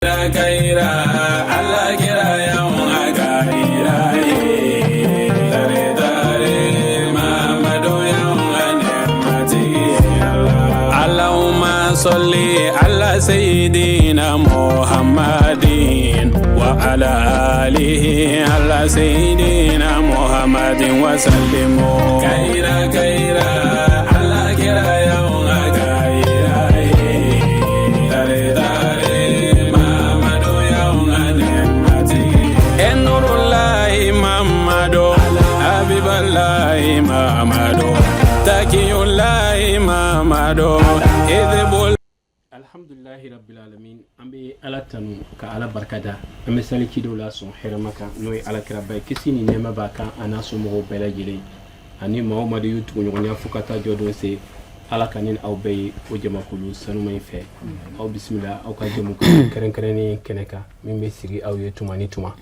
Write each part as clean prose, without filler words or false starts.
Kayira ala kira y'anw ye tare tare Mamadu y'anw ka nɛɛmatigi ye Allahumma salli ala sayyidina Muhammadin wa ala alihi ala sayyidina Muhammadin wa sallimu kayira kayira ala kira y'anw ye tare tare Mamadu y'anw ka nɛɛmatigi ye e nurulahi Mamadu Habibalahi Mamadu Takiyulahi Mamadu Idibul Alhamdulilahi rabbil alamin, an bɛ Ala tanu ka Ala barikada, an bɛ sali cidenw la sɔn hɛrɛma kan, n'o ye Ala kiraba ye, kisi ni nɛɛma b'a kan a n'a somɔgɔw bɛɛ lajɛlen ani maa o maa de y'u tuguɲɔgɔnya fo ka taa jɔ don se. Ala ka ni aw bɛɛ ye o jamakulu sanuma in fɛ. Aw bisimila aw ka jɛmukan kɛrɛnkɛrɛnnen kɛnɛ kan min bɛ sigi aw ye tuma ni tuma.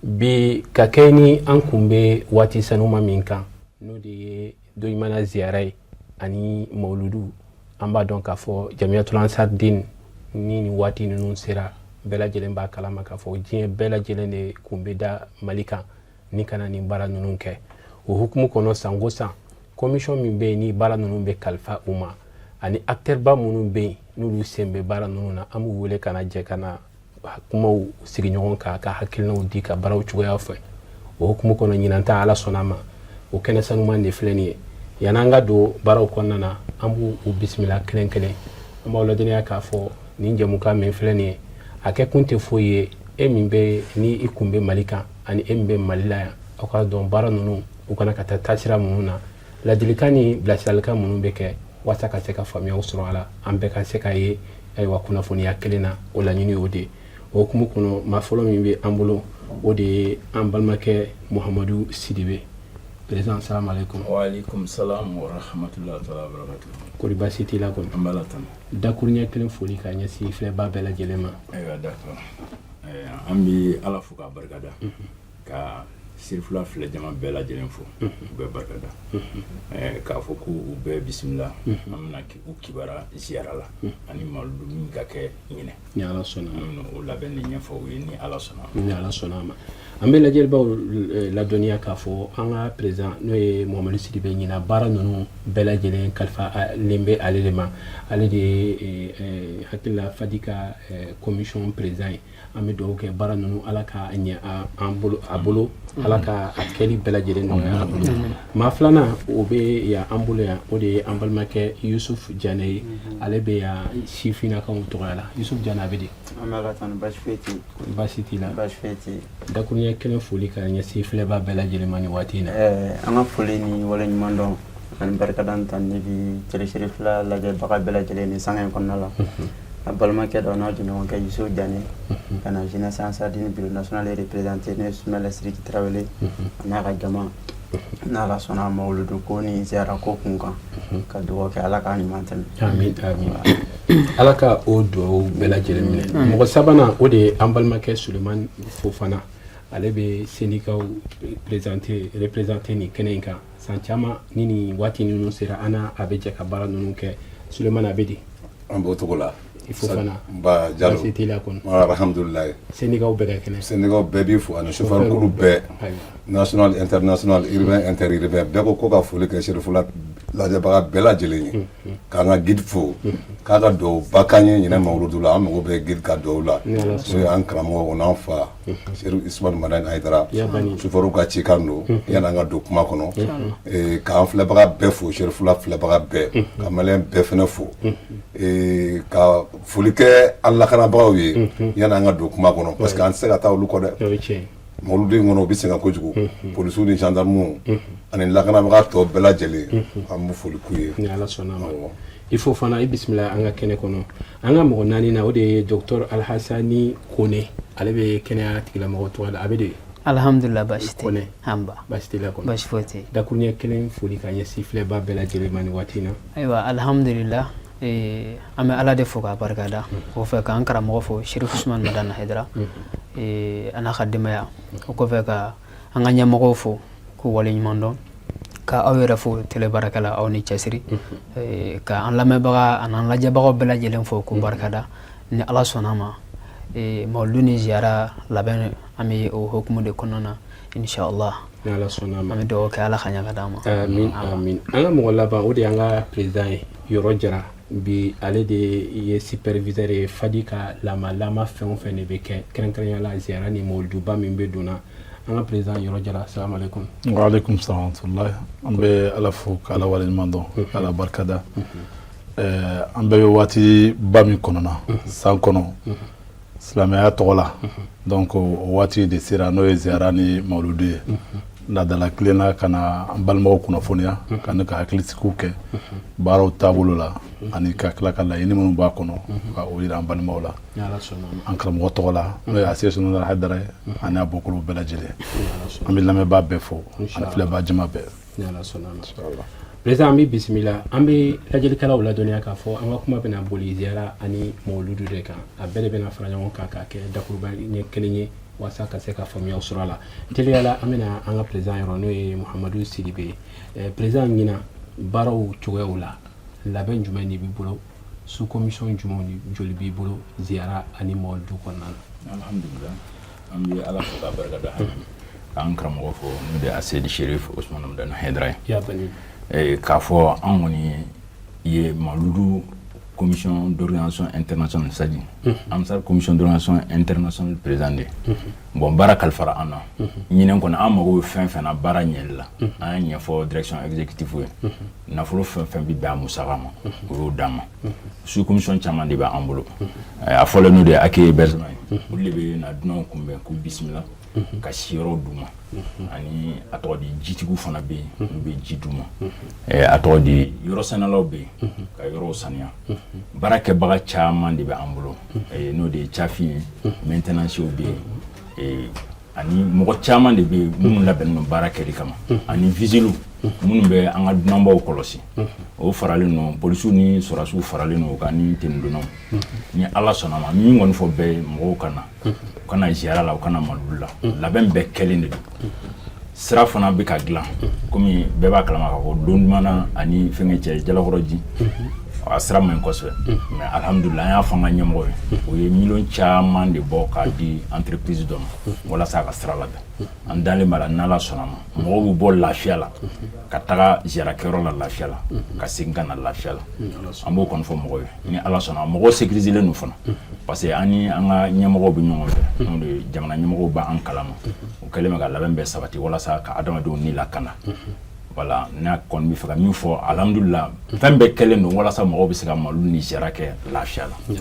Bi ka kɛ ni an kun bɛ waati sanuma min kan, n'o de ye Dojimana ziyara ye ani mawuludu, an b'a dɔn k'a fɔ Jamiyatul Ansar Din ni nin waati ninnu sera, bɛɛ lajɛlen b'a kalama k'a fɔ diɲɛ bɛɛ lajɛlen de kun bɛ da Mali kan ni ka na nin baara ninnu kɛ. O hukumu kɔnɔ, sanko san, commission min bɛ yen ni baara ninnu bɛ kalifa u ma ani acteur ba minnu bɛ yen n'olu sen bɛ baara ninnu na, an b'u wele ka na jɛ ka na kumaw sigi ɲɔgɔn kan ka hakilinaw di ka baaraw cogoya fɛ. O hukumu kɔnɔ, ɲinan ta, Ala sɔnna a ma, o kɛnɛ sanuman de filɛ nin ye. Yan'an ka don baaraw kɔnɔna na, an b'u u bisimila kelen kelen. An b'aw ladɔnniya k'a fɔ nin jɛmukan min filɛ nin ye, a kɛ kun tɛ foyi ye, e min bɛ ni i kun bɛ Mali kan ani e min bɛ Mali la yan, aw ka dɔn baara ninnu u kana ka taa taasira minnu na, ladilikan ni bilasiralikan minnu bɛ kɛ walasa ka se ka faamuyaw sɔrɔ a la, an bɛɛ ka se ka ye ayiwa kunnafoniya kelen na. O laɲini o de ye. O hukumu kɔnɔ, maa fɔlɔ min bɛ an bolo, o de ye an balimakɛ Muhamadu Sidibe. Président, salamu aleykum. Waaleykum salam wa rahmatullahi taala wa barakatuh. Kori baasi t'i la kɔni? An b'a la tanu. Dakuruɲɛ kelen foli ka ɲɛsin filɛbaa bɛɛ lajɛlen ma. Ayiwa, d'accord, an bɛ Ala fo k'a barikada, ka Serifula filɛ jama bɛɛ lajɛlen fo, u bɛɛ barikada, k'a fɔ ko u bɛɛ bisimila. An bɛna u kibara ziyara la ani mawuludu min ka kɛ ɲinɛ. Ni Ala sɔnna. An bɛna o labɛn de ɲɛfɔ u ye ni Ala sɔnna. Ni Ala sɔnna a ma. An bɛ lajɛlibaw ladɔnniya k'a fɔ an ka président, n'o ye Muhamadu Sidibe, ɲinan baara ninnu bɛɛ lajɛlen kalifalen bɛ ale de ma. Ale de ye hakilila Fadi ka commission président ye. An bɛ dugawu kɛ, baara ninnu, Ala ka ɲɛ an bolo, a bolo, Ala ka a kɛli bɛɛ lajɛlen nɔgɔya a bolo. Maa filanan o bɛ yan an bolo yan, o de ye an balimakɛ Yusuf Jane ye. Ale bɛ yan sifinnakaw tɔgɔya la. Yusuf Jane, a bɛ di? An bɛ Ala tanu, baasi foyi tɛ yen. Baasi t'i la? Baasi foyi tɛ yen. Dakuruɲɛ kelen foli ka ɲɛsin filɛbaa bɛɛ lajɛlen ma nin waati in na. An ka foli ni waleɲuman dɔn ani barikada ta ne bi Télé Cherifla lajɛbaga bɛɛ lajɛlen ni sanga in kɔnɔna la. A balimakɛ dɔ n'a jɛɲɔgɔnkɛ Yusuf Jane ka na Jeunesse Ansar-Dine bureau national représenté, n'o ye Sumala Sidiki Tarawele, a n'a ka jama, n'Ala sɔnna a mawuludu ko ni ziyara ko kun kan, ka dugawu kɛ, Ala k'a ɲuman tɛmɛ. Amin amin, Ala ka o dugawu bɛɛ lajɛlen minɛ. Mɔgɔ sabanan, o de ye an balimakɛ Sulemani Fofana. Ale bɛ syndicats présenté représenté nin kɛnɛ in kan. San caman ni nin waati ninnu sera, an n'a a bɛ jɛ ka baara ninnu kɛ. Sulemani, a bɛ di? An b'o cogo la. I Fofana. Ba Jalo. Baasi t'i la kɔni? Alhamdulilayi. Syndicats bɛɛ ka kɛnɛ? Syndicats bɛɛ b'i fo ani chauffeur kulu bɛɛ, national, international, urbain, interurbain, bɛɛ ko ka foli kɛ Serifula lajɛbaga bɛɛ lajɛlen ye, k'an ka guide fo, k'a ka dugawu ba k'an ye ɲinɛ mawuludu la. An mago bɛ guide ka dugawu la, n'o ye an karamɔgɔ, o n'an fa Serifu Ismail Madani Hayidara. Chauffeur ka cikan don. Yanni an ka don kuma kɔnɔ, k'an filɛbaga bɛɛ fo, Serifula filɛbaga bɛɛ, ka maliyɛn bɛɛ fɛnɛ fo, ka foli kɛ an lakanabagaw ye yanni an ka don kuma kɔnɔ, parce que an tɛ se ka taa olu kɔ dɛ. Mawuludu in kɔnɔ, u bɛ sɛgɛn kojugu, polisiw ni gendarmew ani lakanabaga tɔ bɛɛ lajɛlen, an b'u foli k'u ye. Ni Ala sɔnna a ma. I fo fana, i bisimila an ka kɛnɛ kɔnɔ. An ka mɔgɔ naani na, o de ye docteur Alhassani Kone. Ale bɛ kɛnɛya tigilamɔgɔw tɔgɔ la. A bɛ di? Alhamdulillah, baasi tɛ. Kone. Anba. Baasi t'i la kɔni? Baasi foyi tɛ. Dakuruɲɛ kelen foli ka ɲɛsin filɛba bɛɛ lajɛlen ma nin waati in na. Ayiwa, alhamdulillah, an bɛ Ala de fo k'a barikada, o kɔfɛ k'an karamɔgɔ fo, Serifu Usumani Madani Hayidara, a n'a ka denbaya, o kɔfɛ ka an ka ɲɛmɔgɔw fo k'u waleɲuman dɔn, ka aw yɛrɛ fo, télé baarakɛla, aw ni cɛsiri, ka an lamɛnbaga an'an lajɛbagaw bɛɛ lajɛlen fo k'u barikada. Ni Ala sɔnna ma, Mawuludu ni ziyara labɛn, an bɛ o hukumu de kɔnɔna na, inshallah. Ni Ala sɔnna a ma. An bɛ dugawu kɛ, Ala ka ɲa ka d'an ma. Amin, amin. An ka mɔgɔ laban, o de y'an ka président ye, Yɔrɔ Jara. Bi ale de ye superviseur ye Fadi ka lama fɛn o fɛn de bɛ kɛ, kɛrɛnkɛrɛnya la ziyara ni mawuluduba min bɛ donna. An ka président Yɔrɔ Jara, salamu aleykum. Waaleykum salam warahmatullahi. An bɛ Ala fo k'Ala waleɲuman dɔn, k'Ala barikada. An bɛɛ bɛ waati ba min kɔnɔna san kɔnɔ silamɛya tɔgɔ la, donc o waati de sera, n'o ye ziyara ni mawuludu ye. Laadala tilenna ka na an balimaw kunnafoniya ka ne ka hakilisigiw kɛ baaraw taabolo la, ani ka tila ka laɲini minnu b'a kɔnɔ ka o yira an balimaw la. Ni Ala sɔnna a ma. An karamɔgɔ tɔgɔ la, n'o ye Aseyid Sunu Hayidara ye, ani a bɔkolow bɛɛ lajɛlen, an bɛ lamɛnbaa bɛɛ fo ani filɛbaa jama bɛɛ. Ni Ala sɔnna a ma. Président, an bɛ bisimila. An bɛ lajɛlikɛlaw ladɔnniya k'a fɔ an ka kuma bɛna boli ziyara ani mawuludu de kan. A bɛɛ de bɛna fara ɲɔgɔn kan k'a kɛ dakuruba ɲɛ kelen ye, walasa ka se ka faamuyaw sɔrɔ a la teliyala. An bɛna an ka président yɔrɔ, n'o ye Muhamadu Sidibe ye. Président, ɲinan baaraw cogoyaw la, labɛn jumɛn de b'i bolo? Sous commission jumɛnw ni joli b'i bolo ziyara ani mawuludu kɔnɔna na? Alhamdulillah, an bɛ Ala fo k'a barikada, k'an karamɔgɔ fo, n'o de ye Aseyidi Sherif Usman Hamdani Hayidara ye. Ya bani. K'a fɔ an kɔni ye Mawuludu commission d'organisation internationale, c'est-à-dire Ansar commission d'organisation internationale président de ye. Bon, baara kalifara an na ɲinɛn kɔni. An mago bɛ fɛn fɛn na baara ɲɛli la, an y'a ɲɛfɔ direction exécutive ye. Nafolo fɛn fɛn bɛ bɛn a musaka ma, o y'o d'an ma. Sous commission caman de b'an bolo. A fɔlɔ, n'o de ye accueil hébergement ye, olu de bɛ na dunanw kunbɛn k'u bisimila, ka siyɔrɔ d'u ma, ani a tɔgɔ di, jitigiw fana bɛ yen, olu bɛ ji d'u ma. A tɔgɔ di, yɔrɔ saniyalaw bɛ yen ka yɔrɔw saniya. Baarakɛbaga caman de bɛ an bolo, n'o de ye cafin ye, maintenanciers bɛ yen, ani mɔgɔ caman de bɛ yen minnu labɛnnen don baara kɛli kama, ani vigile minnu bɛ an ka dunanbaw kɔlɔsi. O faralen don, polisiw ni sɔrɔdasiw faralen don o kan, ni tenidonnaw. Ni Ala sɔnna ma, min kɔni fɔ bɛɛ ye, mɔgɔw ka na, u ka na ziyara la, u ka na mawuludu la. Labɛn bɛɛ kɛlen de don. Sira fana bɛ ka dilan, komi bɛɛ b'a kalama k'a fɔ don duman na ani fɛnkɛ cɛ Jalakɔrɔji, a sira man ɲi kosɛbɛ. Mais alhamdulillah, an y'a fɔ an ka ɲɛmɔgɔ ye, o ye miliyɔn caman de bɔ k'a di entreprise dɔ ma walasa a ka sira labɛn. An dalen b'a la, n'Ala sɔnna ma, mɔgɔw bɛ bɔ lafiya la ka taga ziyarakɛyɔrɔ la lafiya la, ka segin ka na lafiya la. An b'o kɔni fɔ mɔgɔw ye. Ni Ala sɔnna, mɔgɔw sécuriselen don fana, parce que an ni an ka ɲɛmɔgɔw bɛ ɲɔgɔn fɛ, n'o de ye jamana ɲɛmɔgɔw b'an kalama. O kɛlen bɛ ka labɛn bɛɛ sabati walasa ka adamadenw ni lakana. Voilà, n'a kɔni bɛ fɛ ka min fɔ, alhamdulillah, fɛn bɛɛ kɛlen don walasa mɔgɔw bɛ se ka mawuludu ni ziyara kɛ lafiya la.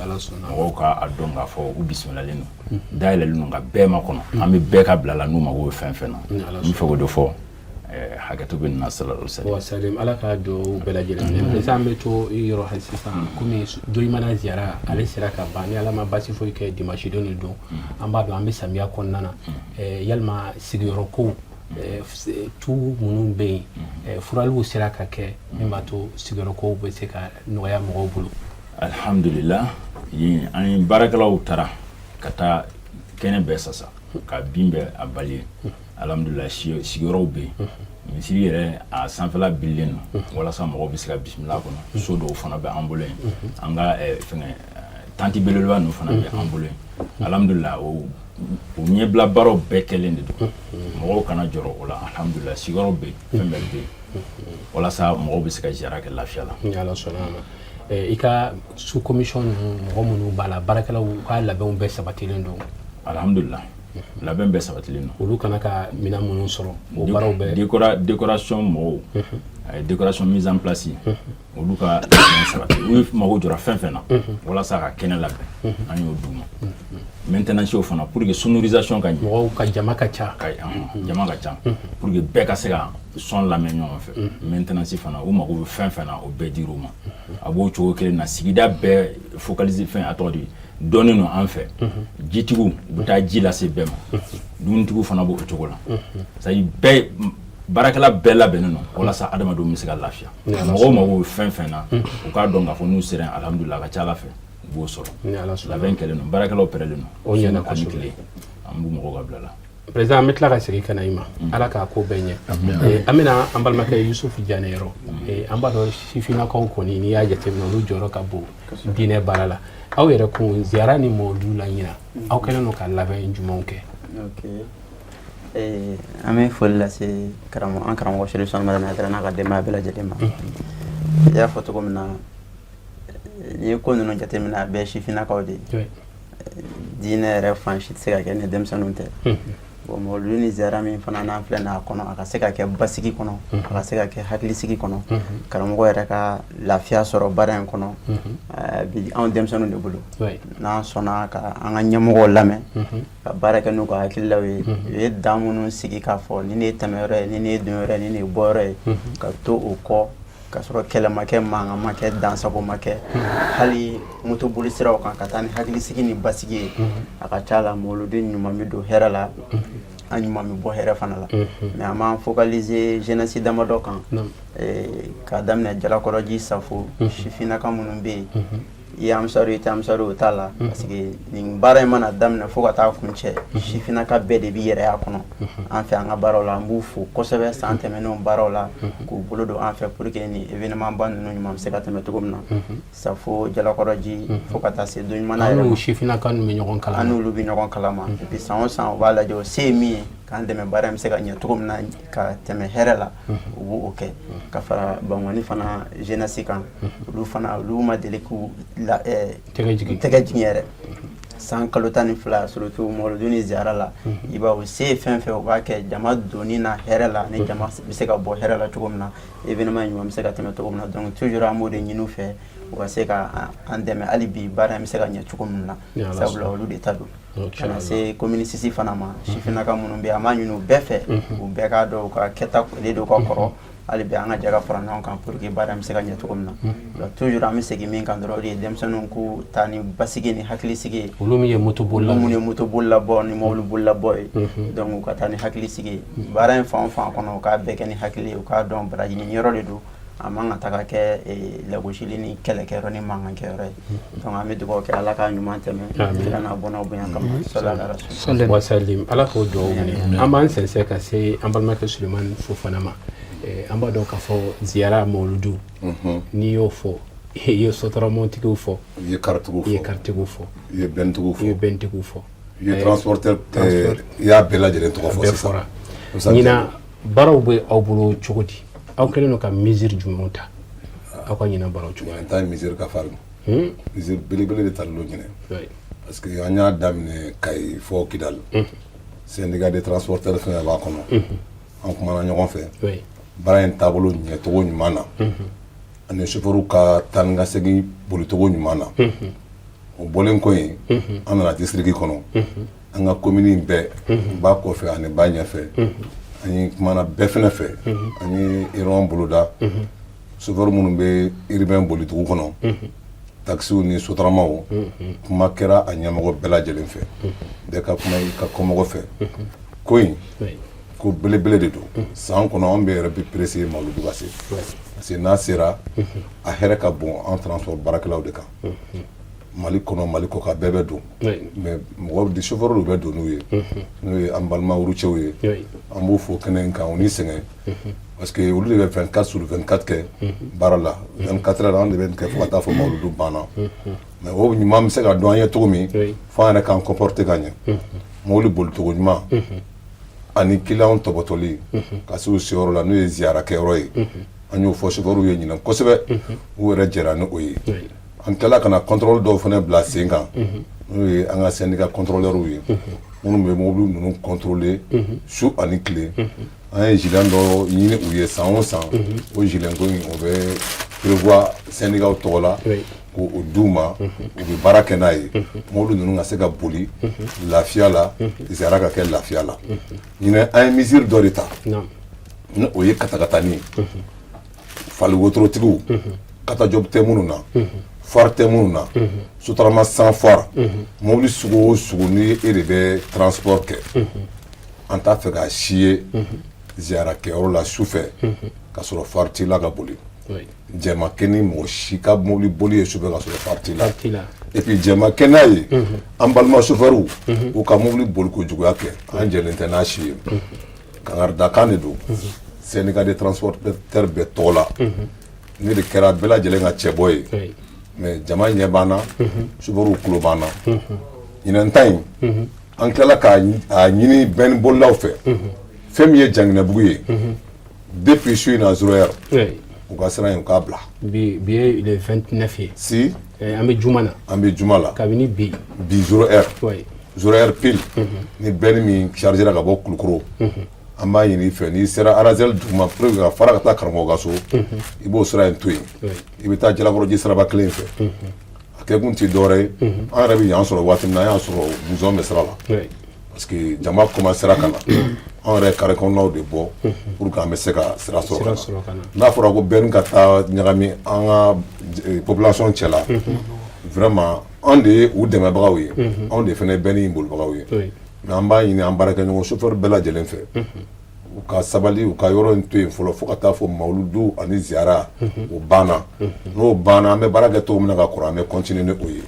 Mɔgɔw ka a dɔn k'a fɔ u bisimilalen don, dayɛlɛlen don ka bɛɛ ma kɔnɔ. An bɛ bɛɛ ka bila la n'u mago bɛ fɛn fɛn na. N bɛ fɛ k'o de fɔ. Hakɛto bɛ na sallallahu. Wa salim, Ala ka dugawu bɛɛ lajɛlen minɛ. Président, an bɛ to i yɔrɔ hali sisan. Komi Doyimana ziyara ale sera ka ban, ni Ala ma basi foyi kɛ, dimanche don de don. An b'a dɔn an bɛ samiya kɔnɔna na. Yalima sigiyɔrɔ ko tu minnu bɛ yen, furaliw sera ka kɛ min b'a to sigiyɔrɔ kow bɛ se ka nɔgɔya mɔgɔw bolo? Alhamdulillah, yen an ye baarakɛlaw taara ka taa kɛnɛ bɛɛ sasa ka bin bɛɛ a bali ye. Alhamdulillah, sigiyɔrɔw bɛ yen. Misiri yɛrɛ a sanfɛla bililen don walasa mɔgɔw bɛ se ka bisimila kɔnɔ. So dɔw fana bɛ an bolo yen, an ka fɛngɛ tanti belebeleba ninnu fana bɛ an bolo yen. Alhamdulillah, o ɲɛbila baaraw bɛɛ kɛlen de don. Mɔgɔw kana jɔrɔ o la. Alhamdulillah, sigiyɔrɔ bɛ yen, fɛn bɛɛ bɛ yen walasa mɔgɔw bɛ se ka ziyara kɛ lafiya la. Ni Ala sɔnna a ma, i ka sous commission ninnu, mɔgɔ minnu b'a la, baarakɛlaw ka labɛnw bɛɛ sabatilen don? Alhamdulillah, labɛn bɛɛ sabatilen don. Olu kana ka minɛn minnu sɔrɔ, o baaraw bɛɛ? Décoration mɔgɔw, décoration mise en place, olu ka labɛn sabati. U mago jɔra fɛn fɛn na walasa ka kɛnɛ labɛn, an y'o d'u ma. Maintenance fana, pour que sonorisation ka ɲɛ. Mɔgɔw ka jama ka ca. Ka jama ka ca, pour que bɛɛ ka se ka son lamɛn ɲɔgɔn fɛ. Maintenance fana, u mago bɛ fɛn fɛn na, o bɛɛ dir'u ma. A b'o cogo kelen na. Sigida bɛɛ focaliser fɛn, a tɔgɔ di, dɔnnen don an fɛ. Jitigiw u bɛ taa ji lase bɛɛ ma, dumunitigiw fana b'o cogo la. C'est à dire bɛɛ, baarakɛla bɛɛ labɛnnen don walasa adamadenw bɛ se ka lafiya. Mɔgɔw mago bɛ fɛn fɛn na, u k'a dɔn k'a fɔ n'u sera yen, alhamdulillah, a ka ca Ala fɛ u b'o sɔrɔ. Labɛn kɛlen don, baarakɛlaw pɛrɛlen don. O ɲɛna. Ani tile, an b'u mɔgɔw ka bila la. Président, an bɛ tila ka segin ka na i ma. Ala k'a ko bɛɛ ɲɛ. An bɛna an balimakɛ Yusufu Janɛ yɔrɔ. An b'a dɔn sifinnakaw kɔni, n'i y'a jateminɛ, olu jɔyɔrɔ ka bon diinɛ baara la. Aw yɛrɛ kun ziyara ni mɔlidu la ɲina, aw kɛlen don ka labɛn jumɛnw kɛ? Ok. An bɛ foli lase karamɔgɔ, an karamɔgɔ Sherif Usumani Madani Hayidara n'a ka denbaya bɛɛ lajɛlen ma. I y'a fɔ cogo min na, n'i ye ko ninnu jateminɛ, a bɛɛ sifinnakaw de ye. Diinɛ yɛrɛ fan si tɛ se ka kɛ ni denmisɛnninw tɛ. Bon, mɔlidu ni ziyara min fana n'an filɛ nin a kɔnɔ, a ka se ka kɛ basigi kɔnɔ, a ka se ka kɛ hakilisigi kɔnɔ, karamɔgɔ yɛrɛ ka lafiya sɔrɔ baara in kɔnɔ, bi anw denmisɛnninw de bolo. N'an sɔnna ka an ka ɲɛmɔgɔw lamɛn, ka baara kɛ n'u ka hakililaw ye, u ye dan minnu sigi k'a fɔ ni ne ye tɛmɛyɔrɔ ye, ni ne ye donyɔrɔ ye, ni ne ye bɔyɔrɔ ye, ka to o kɔ, ka sɔrɔ kɛlɛ ma kɛ, mankan ma kɛ, dansago ma kɛ, hali moto boli siraw kan, ka taa ni hakilisigi ni basigi ye, a ka ca la mɔluden ɲuman bɛ don hɛrɛ la, an ɲuman bɛ bɔ hɛrɛ fana la. Mais an b'an focaliser jeunesse damadɔ kan, k'a daminɛ Jalakɔrɔji, Safo, sifinnaka minnu bɛ yen, i ye ansaru, i tɛ ansaru, o t'a la, parce que nin baara in mana daminɛ fo ka taa kuncɛ, sifinnaka bɛɛ de b'i yɛrɛ y'a kɔnɔ. An fɛ, an ka baaraw la, an b'u fo kosɛbɛ san tɛmɛnenw baaraw la, k'u bolo don an fɛ pour que ni événement ba ninnu ɲuman bɛ se ka tɛmɛ cogo min na. Safo, Jalakɔrɔji, fo ka taa se don ɲuman yɛrɛ ma. An n'u sifinnaka ninnu bɛ ɲɔgɔn kalama. An n'olu bɛ ɲɔgɔn kalama. Et puis san o san, u b'a lajɛ, o se ye min ye k'an dɛmɛ baara in bɛ se ka ɲɛ cogo min na ka tɛmɛ hɛrɛ la, u b'o kɛ. Ka fara Bankɔni fana jeunesse kan, olu fana, olu ma deli k'u tɛgɛ jigin. Tɛgɛ jigin yɛrɛ. San kalo 12, surtout mɔlɔdon ni ziyara la, i b'a u se ye fɛn fɛn, u b'a kɛ jama donni na hɛrɛ la, ni jama bɛ se ka bɔ hɛrɛ la cogo min na, événement ɲuman bɛ se ka tɛmɛ cogo min na. Donc toujours an b'o de ɲini u fɛ, u ka se ka an dɛmɛ hali bi baara in bɛ se ka ɲɛ cogo min na, sabula olu de ta don. Ka na se commune 6 fana ma, sifinnaka minnu bɛ yen, an b'a ɲini u bɛɛ fɛ, u bɛɛ k'a dɔn u ka kɛta de don ka kɔrɔ. Hali bi an ka jɛ ka fara ɲɔgɔn kan pour que baara in bɛ se ka ɲɛ cogo min na. Toujours an bɛ segin min kan dɔrɔn, o de ye denmisɛnninw k'u ta ni basigi ni hakilisigi ye. Olu min ye moto bolila, olu minnu ye moto bolilabɔ ni mobili bolilabɔ ye, donc u ka taa ni hakilisigi ye baara in fan o fan kɔnɔ, u k'a bɛɛ kɛ ni hakili ye, u k'a dɔn baraji ɲini yɔrɔ de don. A man ka taga kɛ lagosili ni kɛlɛkɛyɔrɔ ni mankankɛyɔrɔ ye. Donc an bɛ dugawu kɛ, Ala k'a ɲuman tɛmɛ, kira n'a bɔnnaw bonya kama, sɔli. Wasalim, Ala k'o dugawu minɛ. An b'an sɛnsɛn ka se an balimakɛ Sulemani Fofana ma. An b'a dɔn k'a fɔ ziyara mawuludu, n'i y'o fɔ, i ye sotaramɔtigiw fɔ, i ye karitigiw i ye karitigiw fɔ, i ye bɛntigiw fɔ, i ye bɛntigiw fɔ, i ye transporteur, i y'a bɛɛ lajɛlen tɔgɔ fɔ. Bɛɛ fɔra. Ɲinan baaraw bɛ aw bolo cogo di? Aw kɛlen don ka mesure jumɛnw ta aw ka ɲinan baaraw cogo? Ɲinan ta ye mesure ka farin, mesure belebele de talen don ɲinɛ, parce que an y'a daminɛ Kayi fɔ Kidali, syndicat des transporteurs fɛn b'a kɔnɔ. An kumana ɲɔgɔn fɛ baara in taabolo ɲɛcogo ɲuman na, ani chauffeur ka taa ni ka segin bolicogo ɲuman na. O bɔlen kɔ yen, an nana district kɔnɔ, an ka commune bɛɛ, ba kɔfɛ ani ba ɲɛfɛ, an ye kumana bɛɛ fɛnɛ fɛ. An ye réunion boloda, chauffeur minnu bɛ urbain boli dugu kɔnɔ, taxiw ni sotaramaw, kuma kɛra a ɲɛmɔgɔ bɛɛ lajɛlen fɛ, bɛɛ ka kuma i ka kɔmɔgɔ fɛ. Ko in, ko belebele de don. San kɔnɔ, an bɛ yɛrɛ bɛ pressé mawuludu ka se, parce que n'a sera, a hɛrɛ ka bon an transport baarakɛlaw de kan. Mali kɔnɔ, Mali kɔ kan, bɛɛ bɛ don, mais mɔgɔ di chauffeur de bɛ don n'u ye, n'o ye an balima routiers ye. An b'u fo kɛnɛ in kan, u ni sɛgɛn, parce que olu de bɛ 24 sur 24 kɛ baara la. 24 heures an de bɛ nin kɛ fo ka taa fɔ mawuludu banna. Mais o ɲuman bɛ se ka dɔn an ye cogo min, fo an yɛrɛ k'an comporter ka ɲɛ, mobili bolicogo ɲuman ani client tɔbɔtɔli ka se u seyɔrɔ la, n'o ye ziyara kɛyɔrɔ ye. An y'o fɔ chauffeur ye ɲinan kosɛbɛ, u yɛrɛ jɛra ni o ye. An tilala ka na contrôle dɔw fana bila sen kan, n'o ye an ka syndicat contrôleurs ye, minnu bɛ mobili ninnu contrôler su ani tile. An ye gilet dɔ ɲini u ye san o san. O gilet ko in, o bɛ prévoir syndicat tɔgɔ la k'o d'u ma, u bɛ baara kɛ n'a ye, mobili ninnu ka se ka boli lafiya la, ziyara ka kɛ lafiya la. Ɲinɛ, an ye mesure dɔ de ta, ni o ye katakatani fali wotorotigiw, katajɔ tɛ minnu na, phare tɛ minnu na, sotarama sans phare, mobili sugu o sugu ni e de bɛ transport kɛ, an t'a fɛ k'a si ye ziyara kɛyɔrɔ la su fɛ ka sɔrɔ phare t'i la ka boli. Jɛn ma kɛ ni mɔgɔ si ka mobili boli ye sufɛ ka sɔrɔ phare t'i la. Et puis jɛn ma kɛ n'a ye an balima chauffeurs u ka mobili boliko juguya kɛ, an jɛlen tɛ n'a si ye. Kangaridakan de don syndicat des transporteurs bɛɛ tɔgɔ la. Ne de kɛra bɛɛ lajɛlen ka cɛbɔ ye, mais jama ɲɛ b'an na, chauffeurs tulo b'an na. Ɲinɛn ta in, an tilala k'a ɲini benne bolilaw fɛ, fɛn min ye Janginɛbugu ye, depuis su in na 0 heure, u ka sira in, u k'a bila. Bi bi ye le 29 ye. Si. An bɛ juma na. An bɛ juma la. Kabini bi. Bi 0 heure, 0 heure pile, ni benne min chargera ka bɔ Kulukoro, an b'a ɲini i fɛ, n'i sera Arazel duguma pour que ka fara ka taa karamɔgɔ ka so, i b'o sira in to yen, i bɛ taa Jalakɔrɔji siraba kelen fɛ. A kɛkun tɛ dɔwɛrɛ ye, an yɛrɛ bɛ yan sɔrɔ waati min na, an y'a sɔrɔ bouchon bɛ sira la, parce que jama commencera ka na. Anw yɛrɛ carré kɔnɔnaw de bɔ pour que an bɛ se ka sira sɔrɔ ka na. N'a fɔra ko benne ka taa ɲagami an ka population cɛ la, vraiment, an de ye u dɛmɛbagaw ye, anw de fana ye benne in bolibagaw ye. Mais an b'a ɲini an baarakɛɲɔgɔn chauffeur bɛɛ lajɛlen fɛ, u ka sabali, u ka yɔrɔ in to yen fɔlɔ, fo ka taa fɔ mawuludu ani ziyara o banna. N'o banna, an bɛ baara kɛ cogo min na ka kɔrɔ, an bɛ continuer ni o ye.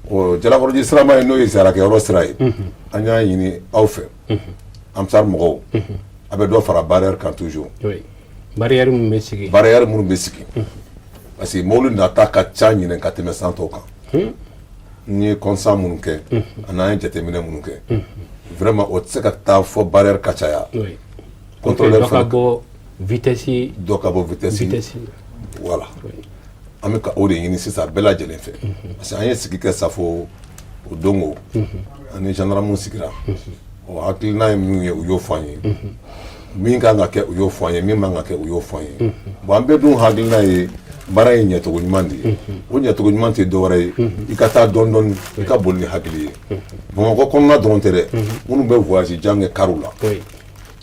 O Jalakɔrɔji siraba in, n'o ye ziyarakɛyɔrɔ sira ye, an y'a ɲini aw fɛ, Ansar mɔgɔw, a bɛ dɔ fara barrière kan toujours. Barrière minnu bɛ sigi. Barrière minnu bɛ sigi, parce que mobili nata ka ca ɲinɛ ka tɛmɛ san tɔw kan. N ye constat minnu kɛ ani an ye jateminɛ minnu kɛ, vraiment, o tɛ se ka taa fɔ barrière ka caya. Contrôleur dɔ ka bɔ vitesse. Dɔ ka bɔ vitesse. Vitesse. Voilà, an bɛ ka o de ɲini sisan bɛɛ lajɛlen fɛ, parce que an ye sigi kɛ Safo o don o, ani gendarme sigira. O hakilina ye min ye, u y'o fɔ an ye. Min kan ka kɛ, u y'o fɔ an ye. Min man ka kɛ, u y'o fɔ an ye. Bon, an bɛɛ dun hakilina ye baara ye ɲɛcogo ɲuman de ye. O ɲɛcogo ɲuman tɛ dɔwɛrɛ ye, i ka taa dɔɔni dɔɔni, i ka boli ni hakili ye. Bamakɔ kɔnɔna dɔrɔn tɛ dɛ, minnu bɛ voyage jan kɛ kariw la,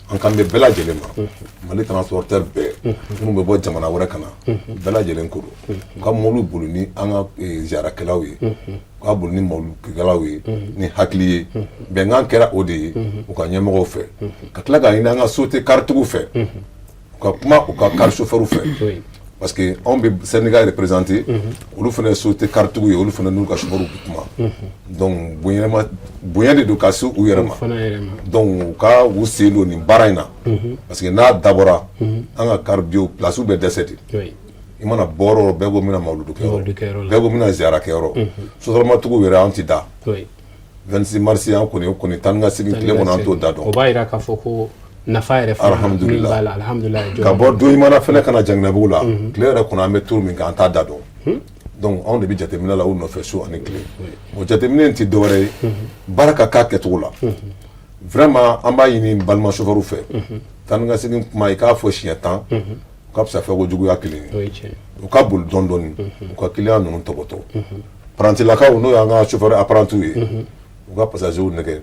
an kan bɛ bɛɛ lajɛlen ma. Mali transporteur bɛɛ, minnu bɛ bɔ jamana wɛrɛ ka na, bɛɛ lajɛlen ko don, u ka mobili boli ni an ka ziyarakɛlaw ye, u ka boli ni mawulukɛlaw ye ni hakili ye. Bɛnkan kɛra o de ye u ka ɲɛmɔgɔw fɛ, ka tila k'a ɲini an ka société karitigiw fɛ, u ka kuma u ka car chauffeur fɛ, parce que anw bɛ syndicat représenté, olu fana ye société karitigiw ye, olu fana n'u ka chauffeur bɛ kuma. Donc bonya de don ka se u yɛrɛ ma. Donc u ka u sen don nin baara in na, parce que n'a dabɔra, an ka car biw place bɛ dɛsɛ de. I mana bɔ yɔrɔ o yɔrɔ, bɛɛ ko n bɛna mawuludu kɛyɔrɔ, bɛɛ ko n bɛna ziyara kɛyɔrɔ. Sotaramatigiw yɛrɛ, an ti da. 26 mars, an kɔni, o kɔni taa ni ka segin tile kɔnɔ, an t'o da dɔn. O b'a jira k'a fɔ ko nafa yɛrɛ fana min b'a la, alhamdulilayi. Ka bɔ Doɲimana fɛnɛ ka na Janginɛbugu la, tile yɛrɛ kɔnɔ an bɛ tour min kɛ, an t'a da dɔn. Donc anw de bɛ jateminɛ la u nɔfɛ su ani tile. O jateminɛ in tɛ dɔwɛrɛ ye, baara ka k'a kɛcogo la. Vraiment, an b'a ɲini balima chauffeur fɛ, taa ni ka segin kuma, i k'a fɔ siɲɛ 10, u ka fisa fɛn ko juguya kelen ye. U ka boli dɔɔni dɔɔni, u ka client ninnu tɔbɔtɔ. Parantilakaw, n'o y'an ka chauffeur apprenti ye, u ka passagers nɛgɛ,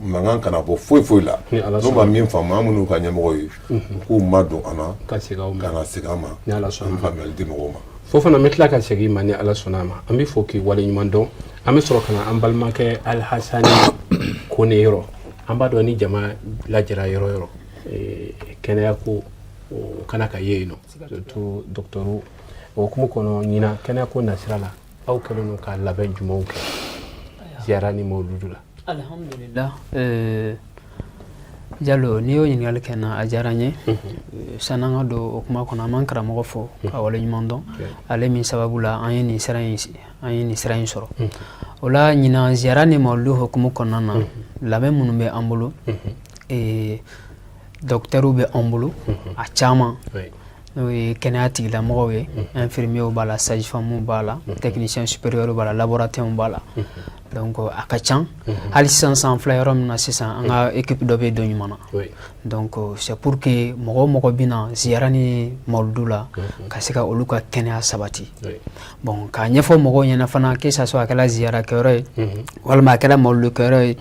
mankan kana bɔ foyi foyi la. N'u ma min faamu, an minnu ka ɲɛmɔgɔ ye, u k'u ma don an na ka na segin an ma, an bɛ faamuyali di mɔgɔw ma. Fo fana, n bɛ tila ka segin i ma ni Ala sɔnna a ma. An bɛ fɔ k'i waleɲuman dɔn. An bɛ sɔrɔ ka na an balimakɛ Alihasani Kone yɔrɔ. An b'a dɔn ni jama lajɛra yɔrɔ yɔrɔ, kɛnɛya ko o kana ka ye yen nɔ, surtout docteur. O hukumu kɔnɔ, ɲinan kɛnɛya ko nasira la, aw kɛlen don ka labɛn jumɛnw kɛ ziyara ni mawuludu la? Alhamdulillah, Jalo, n'i y'o ɲininkali kɛ n na, a diyara n ye. Sani an ka don o kuma kɔnɔ, an b'an karamɔgɔ fo ka waleɲuman dɔn, ale min sababu la an ye nin sira in, an ye nin sira in sɔrɔ. O la, ɲinan ziyara ni mawuludu hukumu kɔnɔna na, labɛn minnu bɛ an bolo, dɔkitɛriw bɛ an bolo a caman, n'o ye kɛnɛya tigilamɔgɔw ye, infirmiers b'a la, sage-femme b'a la, technicien supérieur b'a la, laborantin b'a la. Donc a ka ca. Hali sisan, san filɛ yɔrɔ min na sisan, an ka équipe dɔ bɛ Doɲimana. Donc c'est pour que mɔgɔ o mɔgɔ bɛ na ziyara ni mawuludu la, ka se ka olu ka kɛnɛya sabati. Bon, k'a ɲɛfɔ mɔgɔw ɲɛna fana, que ça soit a kɛra ziyara kɛyɔrɔ ye walima a kɛra mawuludu kɛyɔrɔ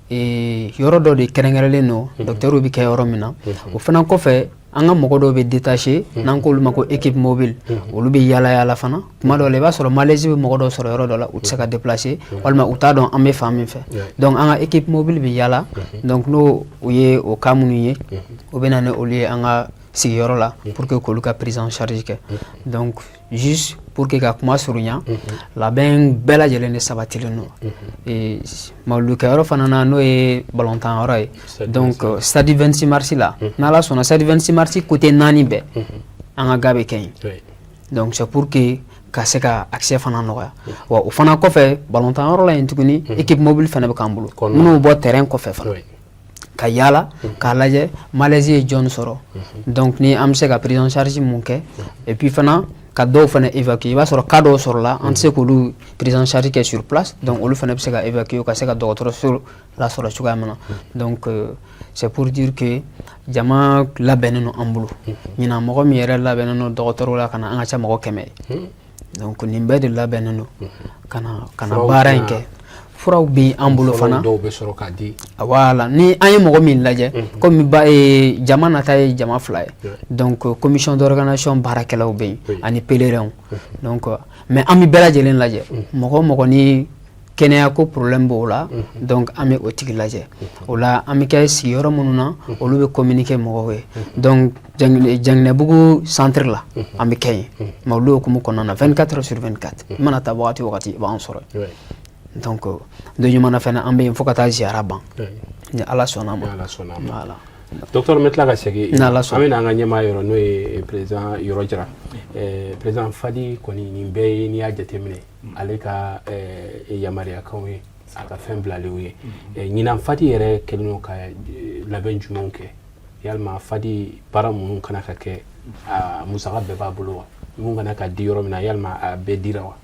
ye, yɔrɔ dɔ de kɛrɛnkɛrɛnlen don docteur bɛ kɛ yɔrɔ min na. O fana kɔfɛ, an ka mɔgɔ dɔw bɛ détaché, n'an k'olu ma ko équipe mobile, olu bɛ yaala yaala fana. Kuma dɔw la, i b'a sɔrɔ malaise bɛ mɔgɔ dɔw sɔrɔ yɔrɔ dɔ la, u tɛ se ka déplacer walima u t'a dɔn an bɛ fan min fɛ. Donc an ka équipe mobile bɛ yaala. Donc n'o u ye o cas minnu ye, o bɛ na ni olu ye an ka Sigiyɔrɔ la pour que k'olu ka prise en charge kɛ. Donc juste pour que ka kuma surunya, labɛn bɛɛ lajɛlen de sabatilen don mawuludukɛyɔrɔ fana na, n'o ye balontan yɔrɔ ye. Donc stade 26 mars la, n'Ala sɔnna, stade 26 mars côté naani bɛɛ, an ka ga bɛ kɛ yen. Donc c'est pour que ka se ka accès fana nɔgɔya. Wa o fana kɔfɛ, balontan yɔrɔ la yen tuguni, équipe mobile fana bɛ k'an bolo, minnu bɛ bɔ terrain kɔfɛ fana ka yaala k'a lajɛ malaise ye jɔn sɔrɔ. Donc ni an bɛ se ka prise en charge mun kɛ, et puis fana ka dɔw fana évacuer. I b'a sɔrɔ cas dɔw sɔrɔla, an tɛ se k'olu prise en charge kɛ sur place, donc olu fana bɛ se ka évacuer ka se ka dɔgɔtɔrɔso lasɔrɔ cogoya min na. Donc c'est pour dire que jama labɛnnen don an bolo. Ɲinan, mɔgɔ min yɛrɛ labɛnnen don dɔgɔtɔrɔw la ka na, an ka ca mɔgɔ 100 ye. Donc nin bɛɛ de labɛnnen don ka na baara in kɛ. Furaw bɛ an bolo fana. Dɔw bɛ sɔrɔ k'a di. Voilà, ni an ye mɔgɔ min lajɛ, komi ba jama nata ye jama fila ye, donc commission d'organisation baarakɛlaw bɛ yen ani pèlerins. Donc mais an bɛ bɛɛ lajɛlen lajɛ, mɔgɔ o mɔgɔ ni kɛnɛya ko problème b'o la, donc an bɛ o tigi lajɛ. O la, an bɛ kɛ sigiyɔrɔ minnu na, olu bɛ communiquer mɔgɔw ye. Donc Janginɛbugu centre la, an bɛ kɛ yen mawulu hukumu kɔnɔna na 24 heures sur 24. I mana taa wagati o wagati, i b'an sɔrɔ yen. Donc don ɲuman na fɛnɛ, an bɛ yen fo ka taa ziyara ban, ni Ala sɔnna ma. Ala sɔnna ma. Voilà. Docteur, n bɛ tila ka segin. Ni Ala sɔnna. An bɛ na an ka ɲɛmaa yɔrɔ, n'o ye président Yɔrɔ Jara. Président, Fadi kɔni, nin bɛɛ ye, n'i y'a jateminɛ, ale ka yamaruyakanw ye, a ka fɛn bilalenw ye. Ɲinan, Fadi yɛrɛ kɛlen don ka labɛn jumɛnw kɛ? Yalima Fadi baara minnu kana ka kɛ, a musaka bɛɛ b'a bolo wa? Mun kana ka di yɔrɔ min na, yalima a bɛɛ dira wa?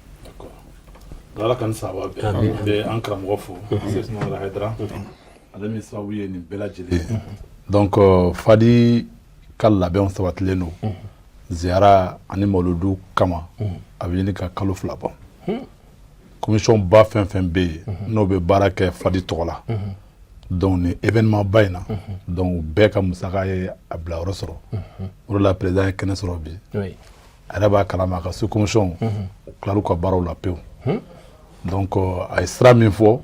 Ala ka ni saba bɛɛ. An bɛ an karamɔgɔ fo, Sefu Hayidara, ale min sababu ye nin bɛɛ lajɛlen ye. Donc Fadi ka labɛnw sabatilen don ziyara ani mawuludu kama. A bɛ ɲini ka kalo 2 bɔ. Commission ba fɛn fɛn bɛ yen n'o bɛ baara kɛ Fadi tɔgɔ la, donc nin événement ba in na, donc bɛɛ ka musaka ye a bilayɔrɔ sɔrɔ. O de la, président ye kɛnɛ sɔrɔ bi. A yɛrɛ b'a kalama, a ka sous commission u tilar'u ka baaraw la pewu. Donc a ye sira min fɔ,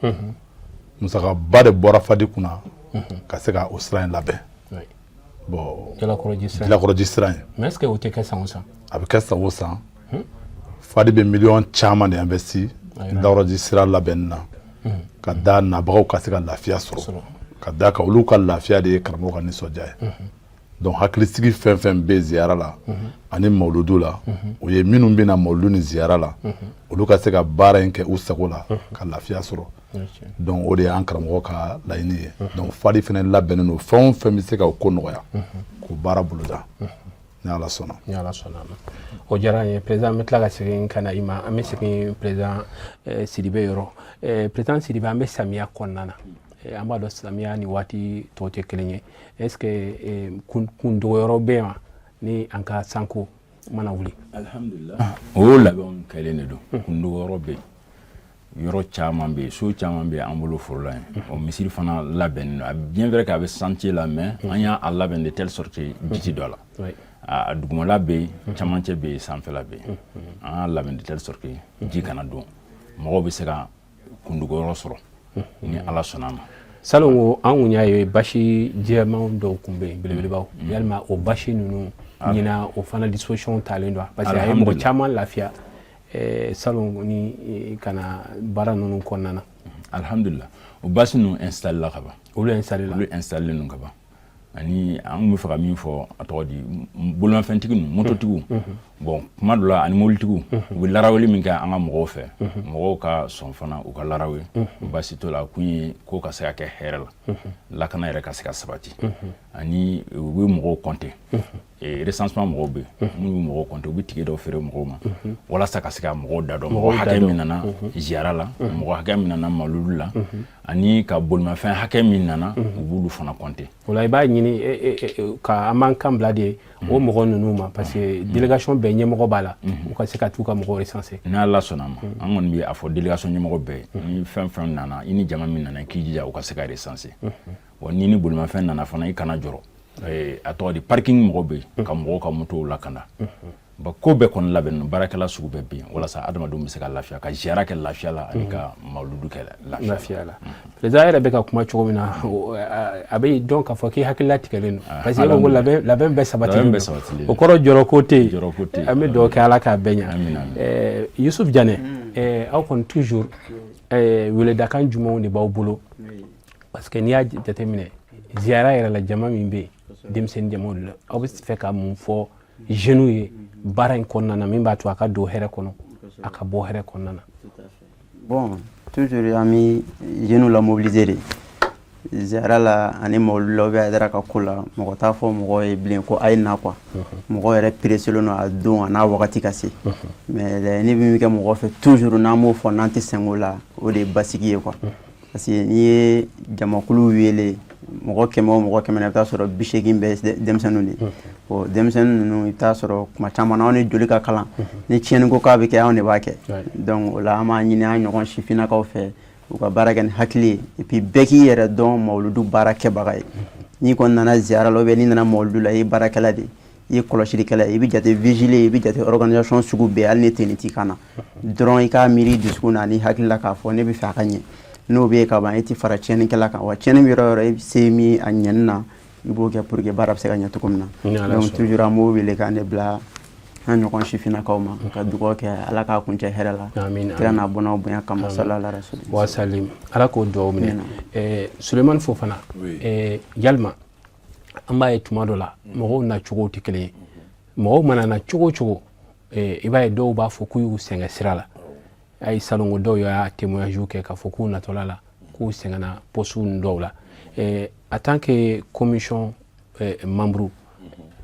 musakaba de bɔra Fadi kunna ka se ka o sira in labɛn. Bon, Jalakɔrɔji sira. Jalakɔrɔji sira in. Mais est ce que o tɛ kɛ san o san? A bɛ kɛ san o san. Fadi bɛ miliyɔn caman de investi Jalakɔrɔji sira labɛnni na, ka da nabagaw ka se ka lafiya sɔrɔ, ka da kan olu ka lafiya de ye karamɔgɔ ka nisɔndiya ye. Donc hakilisigi fɛn fɛn bɛ ziyara la ani mawuludu la, o ye minnu bɛ na mawuludu ni ziyara la, olu ka se ka baara in kɛ u sago la, ka lafiya sɔrɔ. Donc o de y'an karamɔgɔ ka laɲini ye. Donc Fadi fɛnɛ labɛnnen don, fɛn o fɛn bɛ se ka o ko nɔgɔya, k'o baara boloda, ni Ala sɔnna. Ni Ala sɔnna a ma, o diyara an ye. Président, an bɛ tila ka segin ka na i ma. An bɛ segin président Sidibe yɔrɔ. Président Sidibe, an bɛ samiya kɔnɔna na. An b'a dɔn samiya ni waati tɔw tɛ kelen ye. Est ce que kundogoyɔrɔ bɛ yen wa, ni an ka sanko mana wuli? Alhamdulillah, o labɛnw kɛlen de don. Kundogoyɔrɔ bɛ yen, yɔrɔ caman bɛ yen, so caman bɛ yen an bolo foro la yen. O misiri fana labɛnnen don. A bien vrai que a bɛ chantier la, mais an y'a labɛn de telle sorte que ji tɛ don a la. A dugumala bɛ yen, camancɛ bɛ yen, sanfɛla bɛ yen. An y'a labɛn de telle sorte que ji kana don, mɔgɔw bɛ se ka kundogoyɔrɔ sɔrɔ, ni Ala sɔnna a ma. Salon ko, an kun y'a ye basi jɛmanw dɔw kun bɛ yen, belebelebaw. Yalima o basi ninnu, ɲinan o fana disposition talen don? Parce que a ye mɔgɔ caman lafiya salon ni ka na baara ninnu kɔnɔna na. Alhamdulillah, o basi ninnu installé la ka ban. Olu installé la. Olu installé ninnu ka ban. Ani an kun bɛ fɛ ka min fɔ, a tɔgɔ di, bolimafɛntigi ninnu, mototigiw, bon, kuma dɔ la ani mobilitigiw, u bɛ laraweli min kɛ an ka mɔgɔw fɛ, mɔgɔw ka sɔn fana u ka larawe, baasi t'o la. A kun ye ko ka se ka kɛ hɛrɛ la, lakana yɛrɛ ka se ka sabati. Ani u bɛ mɔgɔw compter, recensement mɔgɔw bɛ yen minnu bɛ mɔgɔw compter, u bɛ ticket dɔw feere mɔgɔw ma walasa ka se ka mɔgɔw da dɔn, mɔgɔ hakɛ min nana ziyara la, mɔgɔ hakɛ min nana mawuludu la, ani ka bolimafɛn hakɛ min nana, u b'olu fana compter. O la, i b'a ɲini ka an b'an kan bila de o mɔgɔ ninnu ma, parce que délégation bɛɛ ɲɛmɔgɔ b'a la, u ka se ka t'u ka mɔgɔw recenser. Ni Ala sɔnna ma, an kɔni bɛ a fɔ délégation ɲɛmɔgɔ bɛɛ ye, ni fɛn fɛn nana, i ni jama min nana, i k'i jija u ka se ka recenser. Wa ni bolimafɛn nana fana, i kana jɔrɔ. A tɔgɔ di, parking mɔgɔ bɛ yen ka mɔgɔw ka motow lakana. Bon, ko bɛɛ kɔni labɛnnen don, baarakɛla sugu bɛɛ bɛ yen walasa adamadenw bɛ se ka lafiya, ka ziyara kɛ lafiya la ani ka mawuludu kɛ lafiya la. Président yɛrɛ bɛ ka kuma cogo min na, a bɛ dɔn k'a fɔ k'i hakili latigɛlen don, parce que e ko ko labɛn bɛɛ sabatilen don, o kɔrɔ jɔrɔko tɛ yen. An bɛ dugawu kɛ Ala k'a bɛɛ ɲɛ. Yusuf Janɛ, aw kɔni toujours weledakan jumɛnw de b'aw bolo? Parce que n'i y'a jateminɛ, ziyara yɛrɛ la, jama min bɛ yen, denmisɛnnin jamaw de la. Aw bɛ fɛ ka mun fɔ jeunes ye baara in kɔnɔna na, min b'a to a ka don hɛrɛ kɔnɔ, a ka bɔ hɛrɛ kɔnɔna na? Bon, toujours an bɛ jeunes la mobiliser de ziyara la ani mawuludu la ou bien Hayidara ka ko la. Mɔgɔ t'a fɔ mɔgɔ ye bilen ko a ye na quoi. Mɔgɔ yɛrɛ pressélen don a don a n'a wagati ka se. Mais laɲini min bɛ kɛ mɔgɔ fɛ toujours, n'an m'o fɔ, n'an tɛ sɛgɛn o la, o de ye basigi ye quoi. Parce que n'i ye jamakulu wele, mɔgɔ 100 o mɔgɔ 100 na, i bɛ taa sɔrɔ 80 bɛɛ denmisɛnninw de ye. Bon, denmisɛnnin ninnu, i bɛ taa sɔrɔ kuma caman na, anw ni joli ka kalan, ni tiɲɛni ko k'a bɛ kɛ, anw de b'a kɛ. Donc o la, an b'a ɲini an ɲɔgɔn sifinnakaw fɛ, u ka baara kɛ ni hakili ye. Et puis bɛɛ k'i yɛrɛ dɔn mawuludu baara kɛbaga ye. N'i kɔni nana ziyara la ou bien n'i nana mawuludu la, i ye baarakɛla de ye, i ye kɔlɔsilikɛla ye, i bɛ jate vigile, i bɛ jate organisation sugu bɛɛ. Hali ni tenue t'i kan na dɔrɔn, i k'a miiri dusukun na ani hakili la k'a fɔ ne bɛ fɛ a ka ɲɛ. N'o bɛ yen ka ban, e tɛ fara tiɲɛnikɛla kan wa. Tiɲɛni bɛ yɔrɔ o yɔrɔ, e bɛ se min a ɲɛni na, i b'o kɛ pour que baara bɛ se ka ɲɛ cogo min na. Donc toujours an b'o wele k'an de bila an ɲɔgɔn sifinnakaw ma, ka dugawu kɛ Ala k'a kuncɛ hɛrɛ la, kira n'a bɔnnaw bonya kama, salala rasuli. Wa salim, Ala k'o dugawu minɛ. Sulemani Fofana, yalima an b'a ye tuma dɔ la, mɔgɔw na cogow tɛ kelen ye. Mɔgɔw mana na cogo o cogo, i b'a ye dɔw b'a fɔ k'u y'u sɛgɛn sira la. A ye salongo dɔw y'a témoignage kɛ k'a fɔ k'u natɔla la, k'u sɛgɛnna poste dɔw la. En tant que commission membre,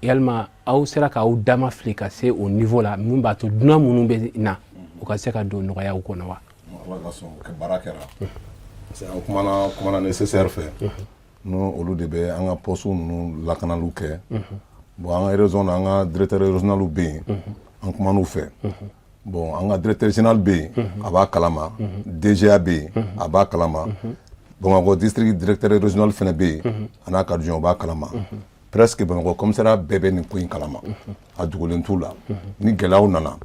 yalima aw sera k'aw dama fili ka se o niveau la, min b'a to dunan minnu bɛ na, u ka se ka don nɔgɔyaw kɔnɔ wa? Ala ka sɔn kɛ baara kɛra, parce que an kumana nécessaire fɛ, n'o olu de bɛ an ka poste ninnu lakanaliw kɛ. Bon, an ka région na, an ka directeur régional bɛ yen, an kuman'u fɛ. Bon, an ka directeur général bɛ yen, a b'a kalama. DGA bɛ yen, a b'a kalama. Bamakɔ district directeur régional fana bɛ yen, a n'a ka adjoint, o b'a kalama. Presque Bamakɔ commissariat bɛɛ bɛ nin ko in kalama, a dogolen t'u la. Ni gɛlɛyaw nana,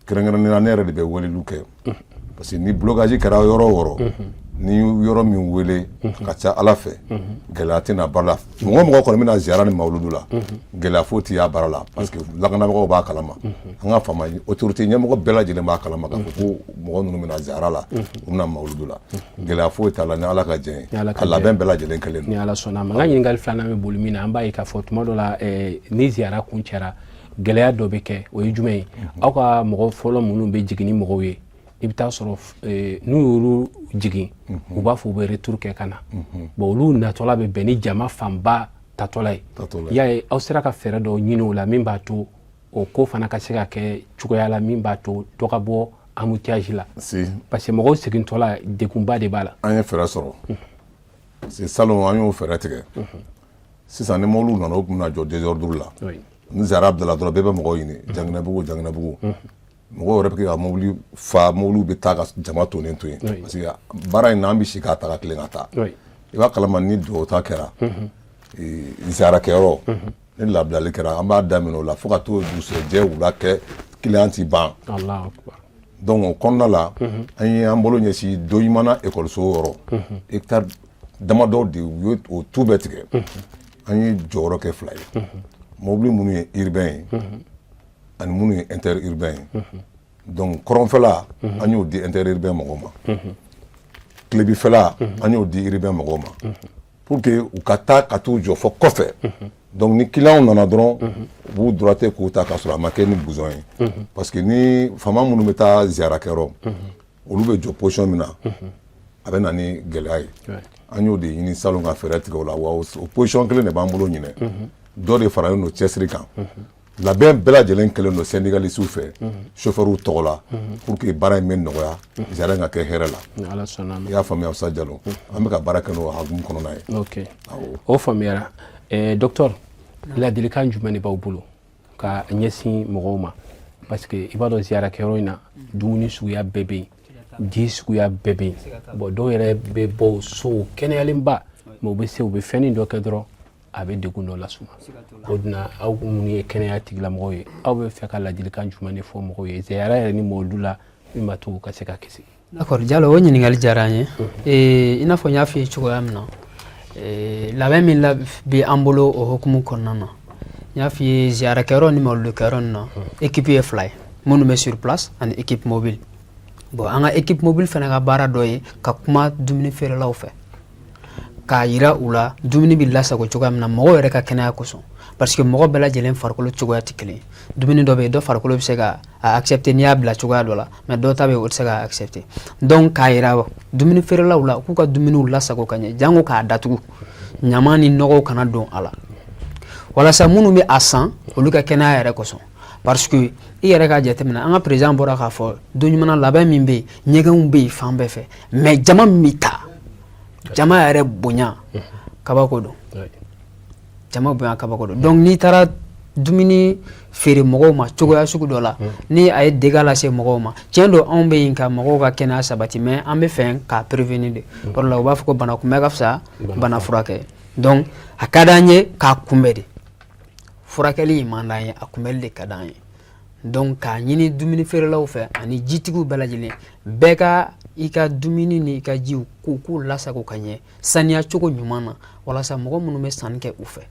kɛrɛnkɛrɛnnenya la, ne yɛrɛ de bɛ weleliw kɛ, parce que ni blocage kɛra yɔrɔ o yɔrɔ, ni yɔrɔ min wele, a ka ca Ala fɛ, gɛlɛya tɛna baara la. Mɔgɔ mɔgɔ kɔni bɛna ziyara ni mawuludu la, gɛlɛya foyi tɛ y'a baara la, parce que lakanabagaw b'a kalama, an ka faama autorité ɲɛmɔgɔ bɛɛ lajɛlen b'a kalama k'a fɔ ko mɔgɔ ninnu bɛna ziyara la, u bɛna mawuludu la. Gɛlɛya foyi t'a la, ni Ala ka jɛ ye, a labɛn bɛɛ lajɛlen kɛlen don. Ni Ala sɔnna a ma. N ka ɲininkali filanan bɛ boli min na, an b'a ye k'a fɔ tuma dɔ la, ni ziyara kun cɛra, gɛlɛya dɔ bɛ kɛ. O ye jumɛn ye? Aw ka mɔgɔ fɔlɔ minnu bɛ jigin ni mɔgɔw ye, i bɛ taa sɔrɔ n'u y'olu jigin, u b'a fɔ u bɛ retour kɛ ka na. Bon, olu natɔla bɛ bɛn ni jama fanba tatɔla ye. I y'a ye, aw sera ka fɛɛrɛ dɔw ɲini o la, min b'a to o ko fana ka se ka kɛ cogoya la min b'a to dɔ ka bɔ embouteillage la? Parce que mɔgɔw segintɔla, degunba de b'a la. An ye fɛɛrɛ sɔrɔ, parce que salon an y'o fɛɛrɛ tigɛ. Sisan ni mɔbiliw nana, u tun bɛna jɔ désordre la. Ni ziyara bilala dɔrɔn, bɛɛ bɛ mɔgɔw ɲini Janginɛbugu, Janginɛbugu. Mɔgɔw yɛrɛ bɛ kɛ ka mobili fa, mobiliw bɛ taa ka jama tonnen to yen, parce que baara in na, an bɛ si k'a ta ka tilen ka taa. I b'a kalama, ni dugawu ta kɛra ziyarakɛyɔrɔ, ni labilali kɛra, an b'a daminɛ o la fo ka t'o dugusɛjɛ wula kɛ, client ti ban. Donc o kɔnɔna la, an ye an bolo ɲɛsin Doɲumana ekɔliso yɔrɔ, hectare damadɔ de, u ye o tu bɛɛ tigɛ. An ye jɔyɔrɔ kɛ fila ye: mobili minnu ye urbain ye ani minnu ye interurbain ye. Donc kɔrɔnfɛla, an y'o di interurbain mɔgɔw ma, tilebifɛla, an y'o di urbain mɔgɔw ma, pour que u ka taa ka t'u jɔ fɔ kɔfɛ. Donc ni client nana dɔrɔn, u b'u droiter k'u ta, k'a sɔrɔ a ma kɛ ni bouchon ye, parce que ni faama minnu bɛ taa ziyarakɛyɔrɔ, olu bɛ jɔ position min na, a bɛ na ni gɛlɛya ye. An y'o de ɲini salon ka fɛɛrɛ tigɛ o la. Wa o position kelen de b'an bolo ɲinɛ, dɔ de faralen don cɛsiri kan. Labɛn bɛɛ lajɛlen kɛlen don syndicalistes fɛ, chauffeurs tɔgɔ la, pour que baara in bɛ nɔgɔya, ziyara in ka kɛ hɛrɛ la. I y'a faamuya, Usa Jalo, an bɛ ka baara kɛ n'o hukumu kɔnɔna ye. Ok, o faamuyara. Docteur, ladilikan jumɛn de b'aw bolo ka ɲɛsin mɔgɔw ma? Parce que i b'a dɔn, ziyarakɛyɔrɔ in na, dumuni suguya bɛɛ bɛ yen, ji suguya bɛɛ bɛ yen. Bon, dɔw yɛrɛ bɛ bɔ so kɛnɛyalenba, mais u bɛ se, u bɛ fɛnnin dɔ kɛ dɔrɔn. A bɛ degun dɔ las'u ma. O dun aw minnu ye kɛnɛya tigilamɔgɔw ye, aw bɛ fɛ ka ladilikan jumɛn de fɔ mɔgɔw ye ziyara yɛrɛ ni mawuludu la, min b'a to u ka se ka kisi? D'accord Jalo, o ɲininkali diyara an ye. I n'a fɔ n y'a f'i ye cogoya min na, labɛn min bɛ an bolo o hukumu kɔnɔna na, n y'a f'i ye, ziyarakɛyɔrɔ ni mawuludukɛyɔrɔ ninnu na, équipe ye fila ye, minnu bɛ sur place ani équipe mobile. Bon, an ka équipe mobile fana ka baara dɔ ye ka kuma dumuni feerelaw fɛ, k'a yira u la dumuni bɛ lasago cogoya min na mɔgɔw yɛrɛ ka kɛnɛya kosɔn, parce que mɔgɔ bɛɛ lajɛlen farikolo cogoya tɛ kelen ye. Dumuni dɔ bɛ yen, dɔ farikolo bɛ se ka a accepter n'i y'a bila cogoya dɔ la, mais dɔ ta bɛ yen, o tɛ se k'a accepter. Donc k'a yira dumuni feerelaw la k'u ka dumuniw lasago ka ɲɛ, jango k'a datugu, ɲama ni nɔgɔw kana don a la, walasa minnu bɛ a san, olu ka kɛnɛya yɛrɛ kosɔn. Parce que i yɛrɛ k'a jateminɛ, an ka président bɔra k'a fɔ don ɲuman, labɛn min bɛ yen, ɲɛgɛnw bɛ yen fan bɛɛ fɛ, mais jama min bɛ taa, jama yɛrɛ bonya kabako don, jama bonya kabako don. Donc n'i taara dumuni feere mɔgɔw ma cogoya sugu dɔ la, ni a ye dégâts lase mɔgɔw ma, tiɲɛ don, anw bɛ yen ka mɔgɔw ka kɛnɛya sabati, mais an bɛ fɛ k'a prévenir de. O de la u b'a fɔ ko bana kunbɛ ka fisa bana furakɛ. Donc a ka d'an ye k'a kunbɛ de, furakɛli in man d'an ye, a kunbɛli de ka d'an ye. Donc k'a ɲini dumuni feerelaw fɛ ani jitigiw bɛɛ lajɛlen, bɛɛ ka i ka dumuni ni i ka jiw k'u lasago ka ɲɛ saniya cogo ɲuman na, walasa mɔgɔ minnu bɛ sanni kɛ u fɛ,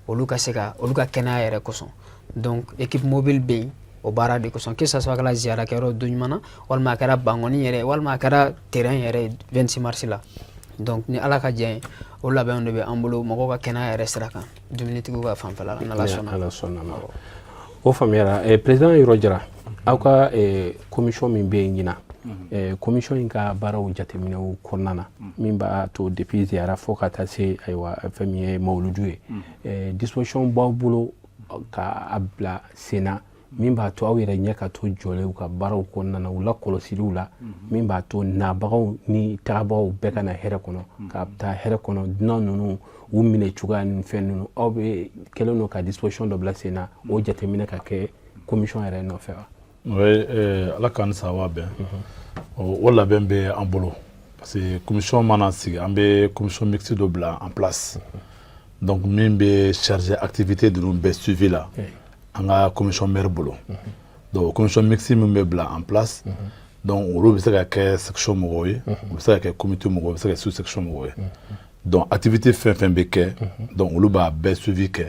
olu ka se ka olu ka kɛnɛya yɛrɛ kosɔn. Donc équipe mobile bɛ yen o baara de kosɔn, que ça soit a kɛra ziyara kɛyɔrɔ don ɲuman na, walima a kɛra Bankɔni yɛrɛ, walima a kɛra terrain yɛrɛ 26 mars la. Donc ni Ala ka jɛ ye, o labɛnw de bɛ an bolo mɔgɔw ka kɛnɛya yɛrɛ sira kan, dumunitigiw ka fanfɛla la, n'Ala sɔnna. Ala sɔnna ma, o faamuyara. Président Yɔrɔ Jara, aw ka commission min bɛ yen ɲinan, commission in ka baaraw jateminɛw kɔnɔna na, min b'a to depuis ziyara fo ka taa se, ayiwa, fɛn min ye mawuludu ye, disposition b'aw bolo ka a bila sen na min b'a to aw yɛrɛ ɲɛ ka to jɔlen u ka baaraw kɔnɔna na, u la kɔlɔsiliw la, min b'a to nabagaw ni tagabagaw bɛɛ ka na hɛrɛ kɔnɔ, ka taa hɛrɛ kɔnɔ, dunan ninnu u minɛ cogoya ni fɛn ninnu, aw bɛ kɛlen don ka disposition dɔ bila sen na, o jateminɛ ka kɛ commission yɛrɛ nɔfɛ wa? Oui, Ala k'an ni sababa bɛn. O labɛn bɛ an bolo, parce que commission mana sigi, an bɛ commission mixte dɔ bila en place, donc min bɛ chargé activité ninnu bɛɛ suivi la an ka commission maire bolo. Donc commission mixte min bɛ bila en place, donc olu bɛ se ka kɛ section mɔgɔw ye, u bɛ se ka kɛ comité mɔgɔw, u bɛ se ka kɛ sous section mɔgɔw ye. Donc activité fɛn fɛn bɛ kɛ, donc olu b'a bɛɛ suivi kɛ,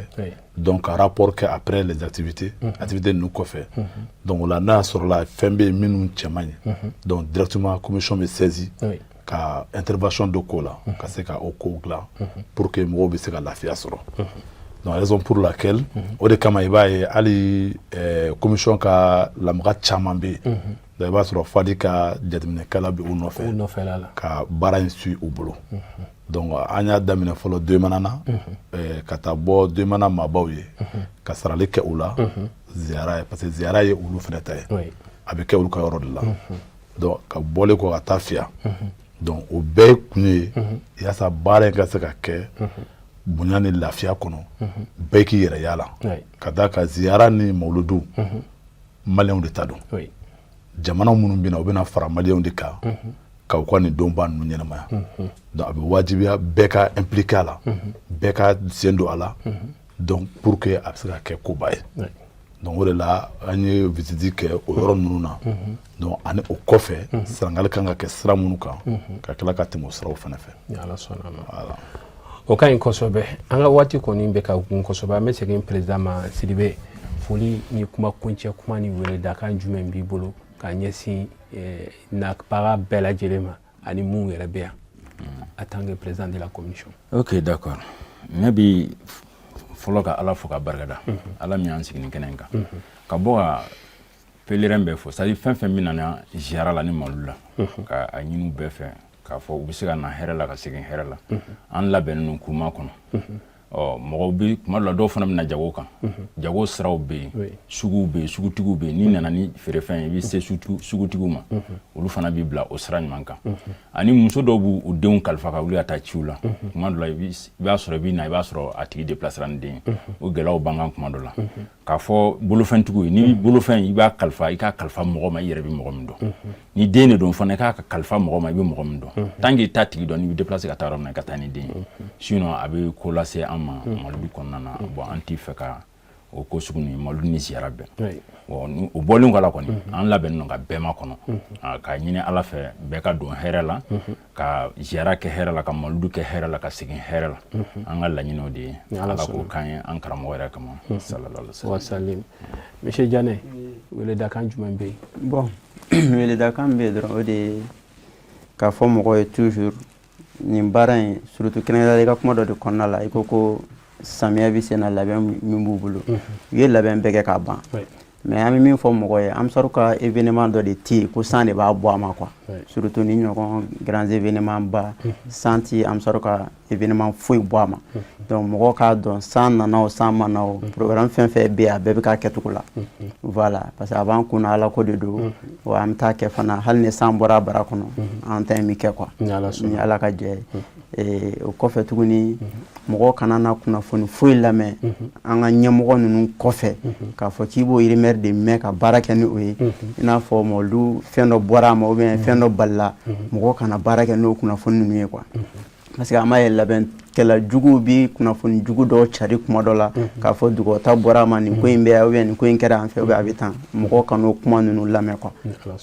donc ka rapport kɛ après les activités, activité ninnu kɔfɛ. Donc o la, n'a y'a sɔrɔ la fɛn bɛ yen minnu cɛ man ɲi, donc directement commission bɛ saisi ka intervention dɔ k'o la, ka se ka o kow dilan pour que mɔgɔw bɛ se ka lafiya sɔrɔ. Donc raison pour laquelle, o de kama, i b'a ye hali commission ka lamaga caman bɛ yen, donc i b'a sɔrɔ Fadi ka jateminɛkɛla bɛ u nɔfɛ ka baara in suit u bolo. Donc an y'a daminɛ fɔlɔ Duyemana na, ka taa bɔ Duyemana maabaw ye ka sarali kɛ u la ziyara ye, parce que ziyara ye olu fana ta ye, a bɛ kɛ olu ka yɔrɔ de la. Donc ka bɔlen kɔ ka taa Fiya, donc o bɛɛ kun ye yaasa baara in ka se ka kɛ bonya ni lafiya kɔnɔ, bɛɛ k'i yɛrɛ y'a la, ka d'a kan ziyara ni mawuludu, maliyɛnw de ta don. Jamana minnu bɛ na, u bɛna fara maliyɛnw de kan ka u ka nin donba ninnu ɲɛnamaya. Donc a bɛ wajibiya bɛɛ ka impliqué a la, bɛɛ ka sen don a la, donc pour que a bɛ se ka kɛ koba ye. Donc o de la an ye visite kɛ o yɔrɔ ninnu na. Donc ani o kɔfɛ, sarangali kan ka kɛ sira minnu kan, ka tila ka tɛmɛ o siraw fana fɛ. Ala sɔnna ma, o ka ɲi kosɛbɛ. An ka waati kɔni bɛ ka gun kosɛbɛ. An bɛ segin président ma. Sidibe, foli ni kuma kuncɛ kuma ni wele dakan jumɛn b'i bolo ka ɲɛsin nabaga bɛɛ lajɛlen ma ani mun yɛrɛ bɛ yan en tant que président de la commission? Ok, d'accord. Ne bi fɔlɔ ka Ala fo ka barikada, Ala min y'an sigi nin kɛnɛ in kan, ka bɔ ka pèlerin bɛɛ fo, c'est à dire fɛn fɛn min nana ziyara la ni malo la, ka a ɲini u bɛɛ fɛ k'a fɔ u bɛ se ka na hɛrɛ la, ka segin hɛrɛ la. An labɛnnen don k'u makɔnɔ. Ɔ mɔgɔw bi kuma dɔ la, dɔw fana bɛ na jago kan, jago siraw bɛ yen, suguw bɛ yen, sugutigiw bɛ yen. N'i nana ni feerefɛn ye, i bɛ se sugutigiw ma, olu fana b'i bila o sira ɲuman kan. Ani muso dɔw b'u denw kalifa ka wuli ka taa ciw la. Kuma dɔ la, i b'a sɔrɔ i bɛ na, i b'a sɔrɔ a tigi déplacera ni den ye. O gɛlɛyaw b'an kan kuma dɔ la. K'a fɔ bolofɛntigiw ye, n'i bolofɛn, i b'a kalifa, i k'a kalifa mɔgɔ ma i yɛrɛ bɛ mɔgɔ min dɔn. Ni den de don fana, i k'a kalifa mɔgɔ ma i bɛ mɔgɔ min dɔn. Tant que i t'a tigi dɔn, n'i bɛ déplacer ka taa yɔrɔ min na, i ka taa ni den ye, sinon a bɛ ko lase an ma mawuludu kɔnɔna na. Bon, an t'i fɛ ka o ko sugu ni mawuludu ni ziyara bɛn. Bon, ni o bɔlen kɔ la kɔni, an labɛnnen don ka bɛɛ makɔnɔ, k'a ɲini Ala fɛ bɛɛ ka don hɛrɛ la, ka ziyara kɛ hɛrɛ la, ka mawuludu kɛ hɛrɛ la, ka segin hɛrɛ la. An ka laɲini o de ye. Ala k'o k'an ye an karamɔgɔ yɛrɛ kama, sallallahu alaihi wasallam. Monsieur Janɛ, weledakan jumɛn bɛ yen? Bon, weledakan bɛ yen dɔrɔn, o de ye k'a fɔ mɔgɔ ye toujours nin baara in, surtout kɛrɛnkɛrɛnnenya i ka kuma dɔ de kɔnɔna la, i ko ko samiya bɛ sen na, labɛn min b'u bolo, u ye labɛn bɛɛ kɛ k'a ban. Mais an bɛ min fɔ mɔgɔ ye, Ansaru ka événement dɔ de tɛ yen ko san de b'a bɔ a ma quoi. Surtout ni ɲɔgɔn grands événements ba, san tɛ Ansaru ka événement foyi bɔ a ma. Donc mɔgɔw k'a dɔn, san nana o, san ma na o, programme fɛn fɛn bɛ yen, a bɛɛ bɛ k'a kɛcogo la. Voilà, parce que a b'an kunna, Ala ko de don wa, an bɛ taa kɛ fana. Hali ni san bɔra a bara kɔnɔ, an ta in bɛ kɛ quoi, ni Ala ka jɛ ye. O kɔfɛ tuguni, mɔgɔw kana na kunnafoni foyi lamɛn an ka ɲɛmɔgɔ ninnu kɔfɛ k'a fɔ k'i b'o rumeur de mɛn ka baara kɛ ni o ye, i n'a fɔ mawuludu fɛn dɔ bɔra a ma ou bien fɛn dɔ balila. Mɔgɔw kana baara kɛ n'o kunnafoni ninnu ye quoi, parce que an b'a ye labɛnkɛla juguw bi kunnafoni jugu dɔw cari kuma dɔ la k'a fɔ dugawuta bɔra a ma, nin ko in bɛ yan ou bien nin ko in kɛra an fɛ ou bien a bɛ tan. Mɔgɔw kan'o kuma ninnu lamɛn quoi.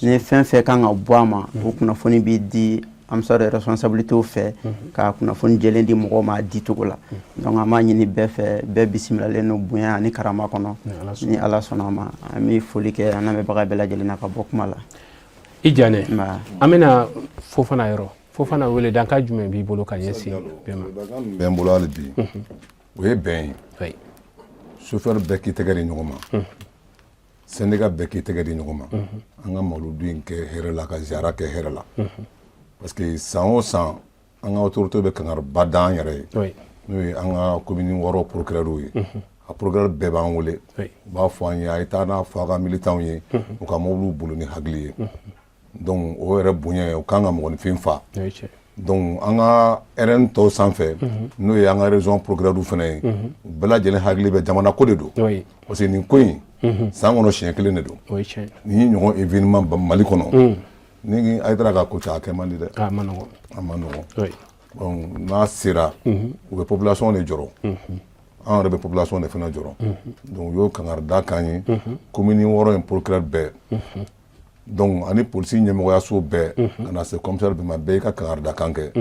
Ni fɛn fɛn kan ka bɔ a ma, o kunnafoni bɛ di Ansar responsabilité fɛ ka kunnafoni jɛlen di mɔgɔw ma a di cogo la. Donc an b'a ɲini bɛɛ fɛ, bɛɛ bisimilalen don bonya ani karama kɔnɔ. Ni Ala sɔnna a ma, an bɛ foli kɛ an lamɛnbaga bɛɛ lajɛlen na ka bɔ kuma la. I Janɛ, an bɛna Fofana yɔrɔ. Fofana, wele dankan jumɛn b'i bolo ka ɲɛsin bɛɛ ma? Dankan min bɛ n bolo hali bi, o ye bɛn ye. Chauffeur bɛɛ k'i tɛgɛ di ɲɔgɔn ma, syndicat bɛɛ k'i tɛgɛ di ɲɔgɔn ma, an ka mawuludu in kɛ hɛrɛ la, ka ziyara kɛ hɛrɛ la, parce que san o san an ka autorité bɛ kangariba da an yɛrɛ ye, n'o ye an ka commune 6 procureur ye. A procureur bɛɛ b'an wele, u b'a fɔ an ye: a ye taa n'a fɔ a ka militants ye, u ka mobiliw bolo ni hakili ye. Donc o yɛrɛ bonya, o kan ka mɔgɔninfin fa. Donc an ka RN tɔw sanfɛ, n'o ye an ka région procureur fana ye, u bɛɛ lajɛlen hakili bɛ jamana ko de don, parce que nin ko in, san kɔnɔ siɲɛ kelen de don. Nin ɲɔgɔn événement Mali kɔnɔ, ni Hayidara ka ko tɛ, a kɛ man di dɛ. A ma nɔgɔn. A ma nɔgɔn. Donc n'a sera, u bɛ population de jɔrɔ, an yɛrɛ bɛ population de fana jɔrɔ. Donc u y'o kangarida k'an ye, commune 6 in procureur bɛɛ, donc ani polisi ɲɛmɔgɔyaso bɛɛ, ka na se commissaire bɛɛ ma, bɛɛ y'i ka kangarida kan kɛ.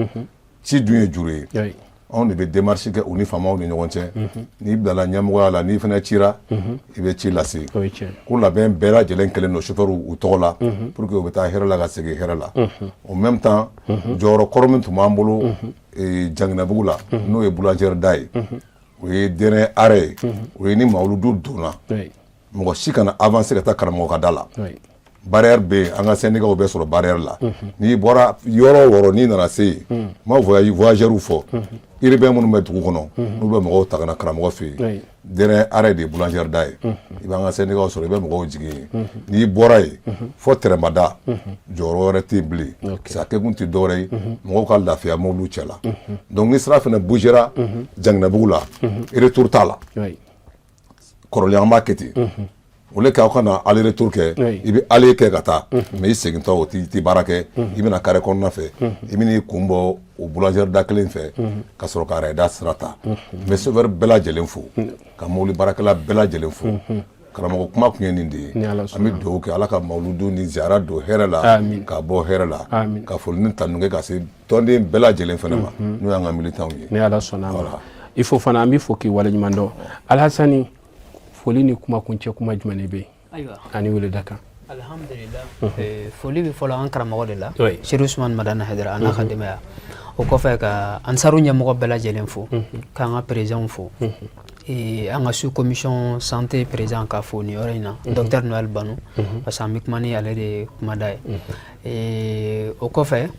Ci dun ye juru ye, anw de bɛ démarche kɛ u ni faamaw ni ɲɔgɔn cɛ. N'i bilala ɲɛmɔgɔya la, n'i fana cira, i bɛ ci lase ko labɛn bɛɛ lajɛlen kɛlen don chauffeur u tɔgɔ la pour que u bɛ taa hɛrɛ la, ka segin hɛrɛ la. En même temps, jɔyɔrɔ kɔrɔ min tun b'an bolo Janginɛbugu la, n'o ye boulangère da ye, o ye dernier arrêt ye. O ye ni mawuludu donna, mɔgɔ si kana avancer ka taa karamɔgɔ ka da la. Barrière bɛ yen, an ka syndicat bɛ sɔrɔ barrière la. N'i bɔra yɔrɔ o yɔrɔ, n'i nana se yen, n m'a voyageurs fɔ, urbain minnu bɛ dugu kɔnɔ, n'u bɛ mɔgɔw ta ka na karamɔgɔ fɛ yen, dernier arrêt de ye boulangère da ye. I b'an ka syndicat sɔrɔ, i bɛ mɔgɔw jigin yen. N'i bɔra yen fɔ tɛrɛnbada, jɔyɔrɔ wɛrɛ tɛ yen bilen, parce que a kɛkun tɛ dɔwɛrɛ ye, mɔgɔw ka lafiya mobiliw cɛ la. Donc ni sira fana bougera Janginɛbugu la, retour t'a la. Kɔrɔlen an b'a kɛ ten, au lieu k'aw ka na aller retour kɛ, i bɛ aller kɛ ka taa, mais i segintɔ, o t'i baara kɛ, i bɛna carré kɔnɔna fɛ, i bɛn'i kun bɔ o boulangère da kelen fɛ ka sɔrɔ ka arrêt sira ta. N bɛ chauffeur bɛɛ lajɛlen fo, ka mobili baarakɛla bɛɛ lajɛlen fo. Karamɔgɔ, kuma tun ye nin de ye. An bɛ dugawu kɛ, Ala ka mawuludu ni ziyara don hɛrɛ la, ka bɔ hɛrɛ la, ka foli ni tanu kɛ ka se tɔnden bɛɛ lajɛlen fana ma, n'o y'an ka militants ye. Ni Ala sɔnna a ma. Il faut fana, an b'i fo k'i waleɲuman dɔn. Alhasani, foli ni kuma kuncɛ kuma jumɛn de bɛ yen ani weleda kan? Alhamdulillah, foli bɛ fɔlɔ an karamɔgɔ de la, Serifu Usumani Madani Hayidara a n'a ka denbaya. O kɔfɛ, ka Ansaru ɲɛmɔgɔ bɛɛ lajɛlen fo, k'an ka président fo, an ka sous commission santé président ka fo nin yɔrɔ in na, docteur Noël Banu, parce que an bɛ kuma ni ale de kumada ye. O kɔfɛ,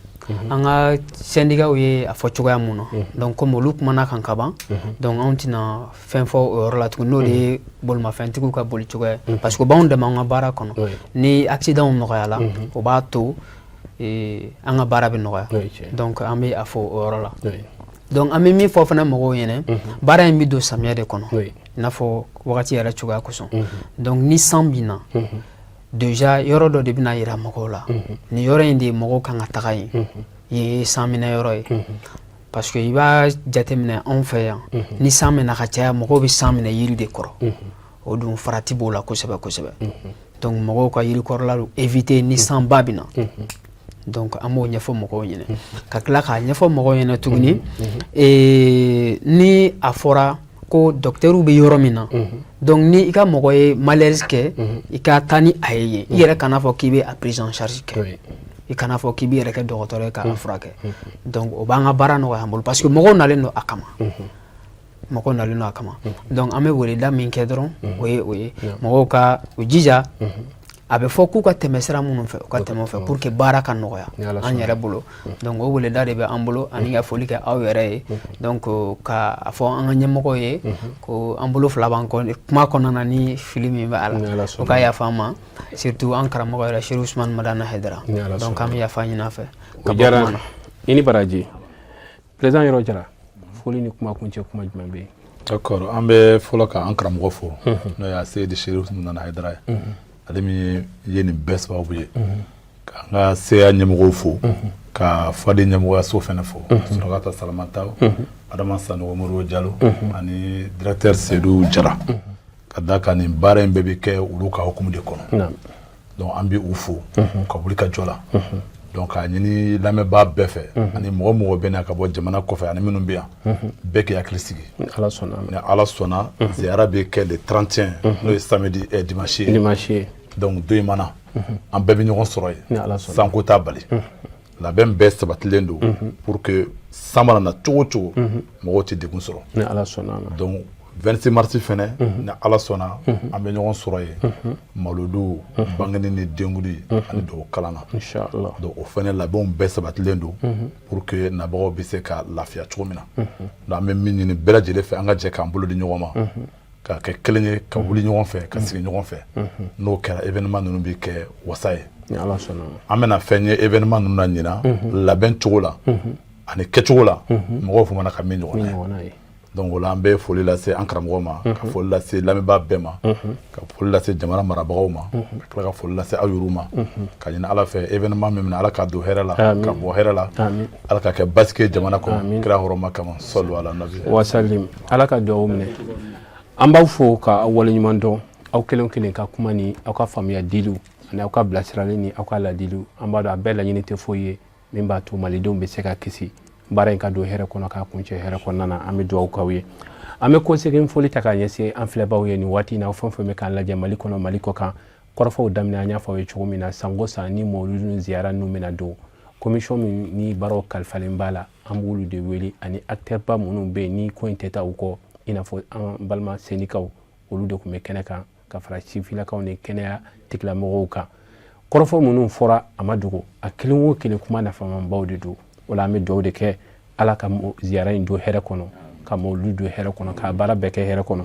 an ka syndicat ye a fɔ cogoya mun na, donc comme olu kumana kan ka ban, donc anw tɛna fɛn fɔ o yɔrɔ la tuguni, n'o de ye bolimafɛntigiw ka boli cogoya ye, parce que o b'anw dɛmɛ an ka baara kɔnɔ. Ni accident nɔgɔyala, o b'a to an ka baara bɛ nɔgɔya. Donc an bɛ a fɔ o yɔrɔ la. Donc an bɛ min fɔ fana mɔgɔw ɲɛna, baara in bɛ don samiya de kɔnɔ, i n'a fɔ wagati yɛrɛ cogoya kosɔn. Donc ni san binna déjà, yɔrɔ dɔ de bɛna yira mɔgɔw la, nin yɔrɔ in de ye mɔgɔw kan ka taga yen, yen ye sanminɛ yɔrɔ ye. Parce que i b'a jateminɛ anw fɛ yan, ni san bɛ na ka caya, mɔgɔw bɛ san minɛ yiri de kɔrɔ. O dun farati b'o la kosɛbɛ kosɛbɛ. Donc mɔgɔw ka yiri kɔrɔla éviter ni sanba bɛ na. Donc an b'o ɲɛfɔ mɔgɔw ɲɛna, ka tila k'a ɲɛfɔ mɔgɔw ɲɛna tuguni, ni a fɔra ko docteur bɛ yɔrɔ min na, donc ni i ka mɔgɔ ye malaise kɛ, i ka taa ni a ye yen. I yɛrɛ kana fɔ k'i bɛ a prise en charge kɛ, i kana fɔ k'i b'i yɛrɛ kɛ dɔgɔtɔrɔ ye k'a furakɛ. Donc o b'an ka baara nɔgɔya an bolo, parce que mɔgɔw nalen don a kama, mɔgɔw nalen don a kama. Donc an bɛ weleda min kɛ dɔrɔn, o ye mɔgɔw ka u jija, a bɛ fɔ k'u ka tɛmɛ sira minnu fɛ, u ka tɛmɛ o fɛ pour que baara ka nɔgɔya an yɛrɛ bolo. Donc o weleda de bɛ an bolo, ani ka foli kɛ aw yɛrɛ ye. Donc ka a fɔ an ka ɲɛmɔgɔw ye ko an bolo fila b'an kɔ kuma kɔnɔna na, ni fili min bɛ a la, o ka yafa an ma, surtout an karamɔgɔ yɛrɛ, Chérif Ousmane Madani Haidara. Donc an bɛ yafa ɲini a fɛ. O diyara i ni baraji. Président Yɔrɔ Jara, foli ni kuma kuncɛ kuma jumɛn bɛ yen? D'accord, an bɛ fɔlɔ ka an karamɔgɔ fo, n'o ye Seyidi Chérif Madani Haidara ye, ale min ye nin bɛɛ sababu ye. K'an ka CA ɲɛmɔgɔw fo, ka faden ɲɛmɔgɔyaso fɛnɛ fo, Surakata Salamata, Adama Sanogo, Moribo Jalo ani directeur Seydou Jara, ka da kan nin baara in bɛɛ bɛ kɛ olu ka hukumu de kɔnɔ. Donc an bɛ u fo ka wuli ka jɔ la. Donc k'a ɲini lamɛnbaa bɛɛ fɛ, ani mɔgɔ mɔgɔ bɛ na ka bɔ jamana kɔfɛ ani minnu bɛ yan, bɛɛ k'i hakili sigi. Ala sɔnna. Ni Ala sɔnna, ziyara bɛ kɛ le 31, n'o ye samedi dimanche ye. Dimanche ye. Donc don in mana, an bɛɛ bɛ ɲɔgɔn sɔrɔ Ni yen. Ala sɔnna. Sanko t'a bali, labɛn bɛɛ sabatilen don pour que san mana na cogo o cogo, mɔgɔw tɛ degun sɔrɔ. Ni Ala sɔnna a ma. Donc 26 mars fɛnɛ, ni Ala sɔnna, an bɛ ɲɔgɔn sɔrɔ yen, malodu bangeni ni denkuli ani dugawu kalan na. Inshallah. Donc o fɛnɛ labɛnw bɛɛ sabatilen don pour que nabagaw bɛ se ka lafiya cogo min na. Donc an bɛ min ɲini bɛɛ lajɛlen fɛ, an ka jɛ k'an bolo di ɲɔgɔn ma, ka kɛ kelen ye, ka wuli ɲɔgɔn fɛ, ka sigi ɲɔgɔn fɛ. N'o kɛra, événement ninnu bɛ kɛ wasa ye. Ni Ala sɔnna a An bɛna fɛn ye événement ninnu na ɲinan, labɛn cogo la ani kɛcogo la, mɔgɔw famana ka min ɲɔgɔn ma. ye. Ɲɔgɔnna ye. Donc o la, an bɛ foli lase an karamɔgɔ ma, ka foli lase lamɛnbaa bɛɛ ma, ka foli lase jamana marabagaw ma, ka tila ka foli lase aw yɛrɛw ma, ka ɲini Ala fɛ, événement min bɛna, Ala k'a don hɛrɛ la, ka bɔ hɛrɛ la, Ala ka kɛ basigi ye jamana kɔnɔ, kira hɔrɔma kama. Sɔlu ala nabi. Wasalim. Ala ka dugawu minɛ. An b'aw fo ka aw waleɲuman dɔn, aw kelen o kelen ka kuma ni aw ka faamuya diliw ani aw ka bilasirali ni aw ka ladiliw. An b'a dɔn a bɛɛ laɲini tɛ foyi ye min b'a to malidenw bɛ se ka kisi, baara in ka don hɛrɛ kɔnɔ, k'a kuncɛ hɛrɛ kɔnɔna na. An bɛ dugawu k'aw ye. An bɛ kɔsegin foli ta k'a ɲɛsin an filɛbaw ye nin waati in na, aw fɛn o fɛn bɛ k'an lajɛ Mali kɔnɔ, Mali kɔ kan. Kɔrɔfɔw daminɛ, an y'a fɔ aw ye cogo min na, sango san ni mawuludu ni ziyara ninnu bɛna don, commission min ni baaraw kalifalen b'a la, an b'olu de wele, ani acteur ba minnu bɛ yen ni ko in tɛ taa u kɔ, i n'a fɔ an balima syndicats, olu de tun bɛ kɛnɛ kan ka fara sifinlakaw ni kɛnɛya tigilamɔgɔw kan. Kɔrɔfɔ minnu fɔra, a ma dogo, a kelen o kelen kuma nafamabaw de don. O la, an bɛ dugawu de kɛ, Ala ka ziyara in don hɛrɛ kɔnɔ, ka mawuludu don hɛrɛ kɔnɔ, k'a baara bɛɛ kɛ hɛrɛ kɔnɔ.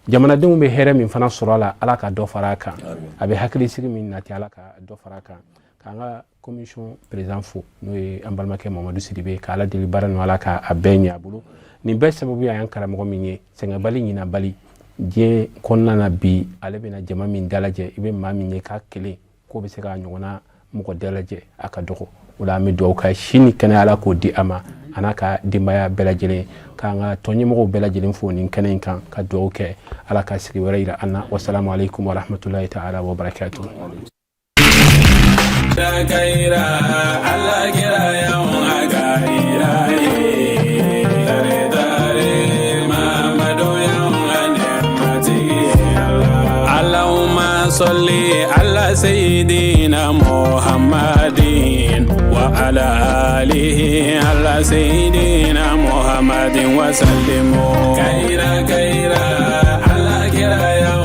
Jamanadenw bɛ hɛrɛ min fana sɔrɔ a la, Ala ka dɔ fara a kan. A bɛ hakilisigi min nati, Ala ka dɔ fara a kan. K'an ka commission président fo, n'o ye an balimakɛ Mamadu Sidibe, k'Ala deli baara ninnu, Ala ka a bɛɛ ɲɛ a bolo. Nin bɛɛ sababu y'an karamɔgɔ min ye, sɛgɛnbali ɲinabali diɲɛ kɔnɔna na bi, ale bɛna jama min dalajɛ, i bɛ maa min ye k'a kelen k'o bɛ se k'a ɲɔgɔnna mɔgɔ dalajɛ, a ka dɔgɔ. O la, an bɛ dugawu kɛ, si ni kɛnɛya, Ala k'o di a ma, a n'a ka denbaya bɛɛ lajɛlen. K'an ka tɔn ɲɛmɔgɔw bɛɛ lajɛlen fo nin kɛnɛ in kan, ka dugawu kɛ, Ala ka sigi wɛrɛ yira an na. Wasalamu alaikum warahmatulahi taala wabarakatuh. Kaira Allah kira yawan agaira tare tare Mamadu yawan matigi. Allahumma salli ala sayyidina Muhammadin wa ala alihi ala sayyidina Muhammadin wa sallimu. Kaira kaira Allah kira yawan.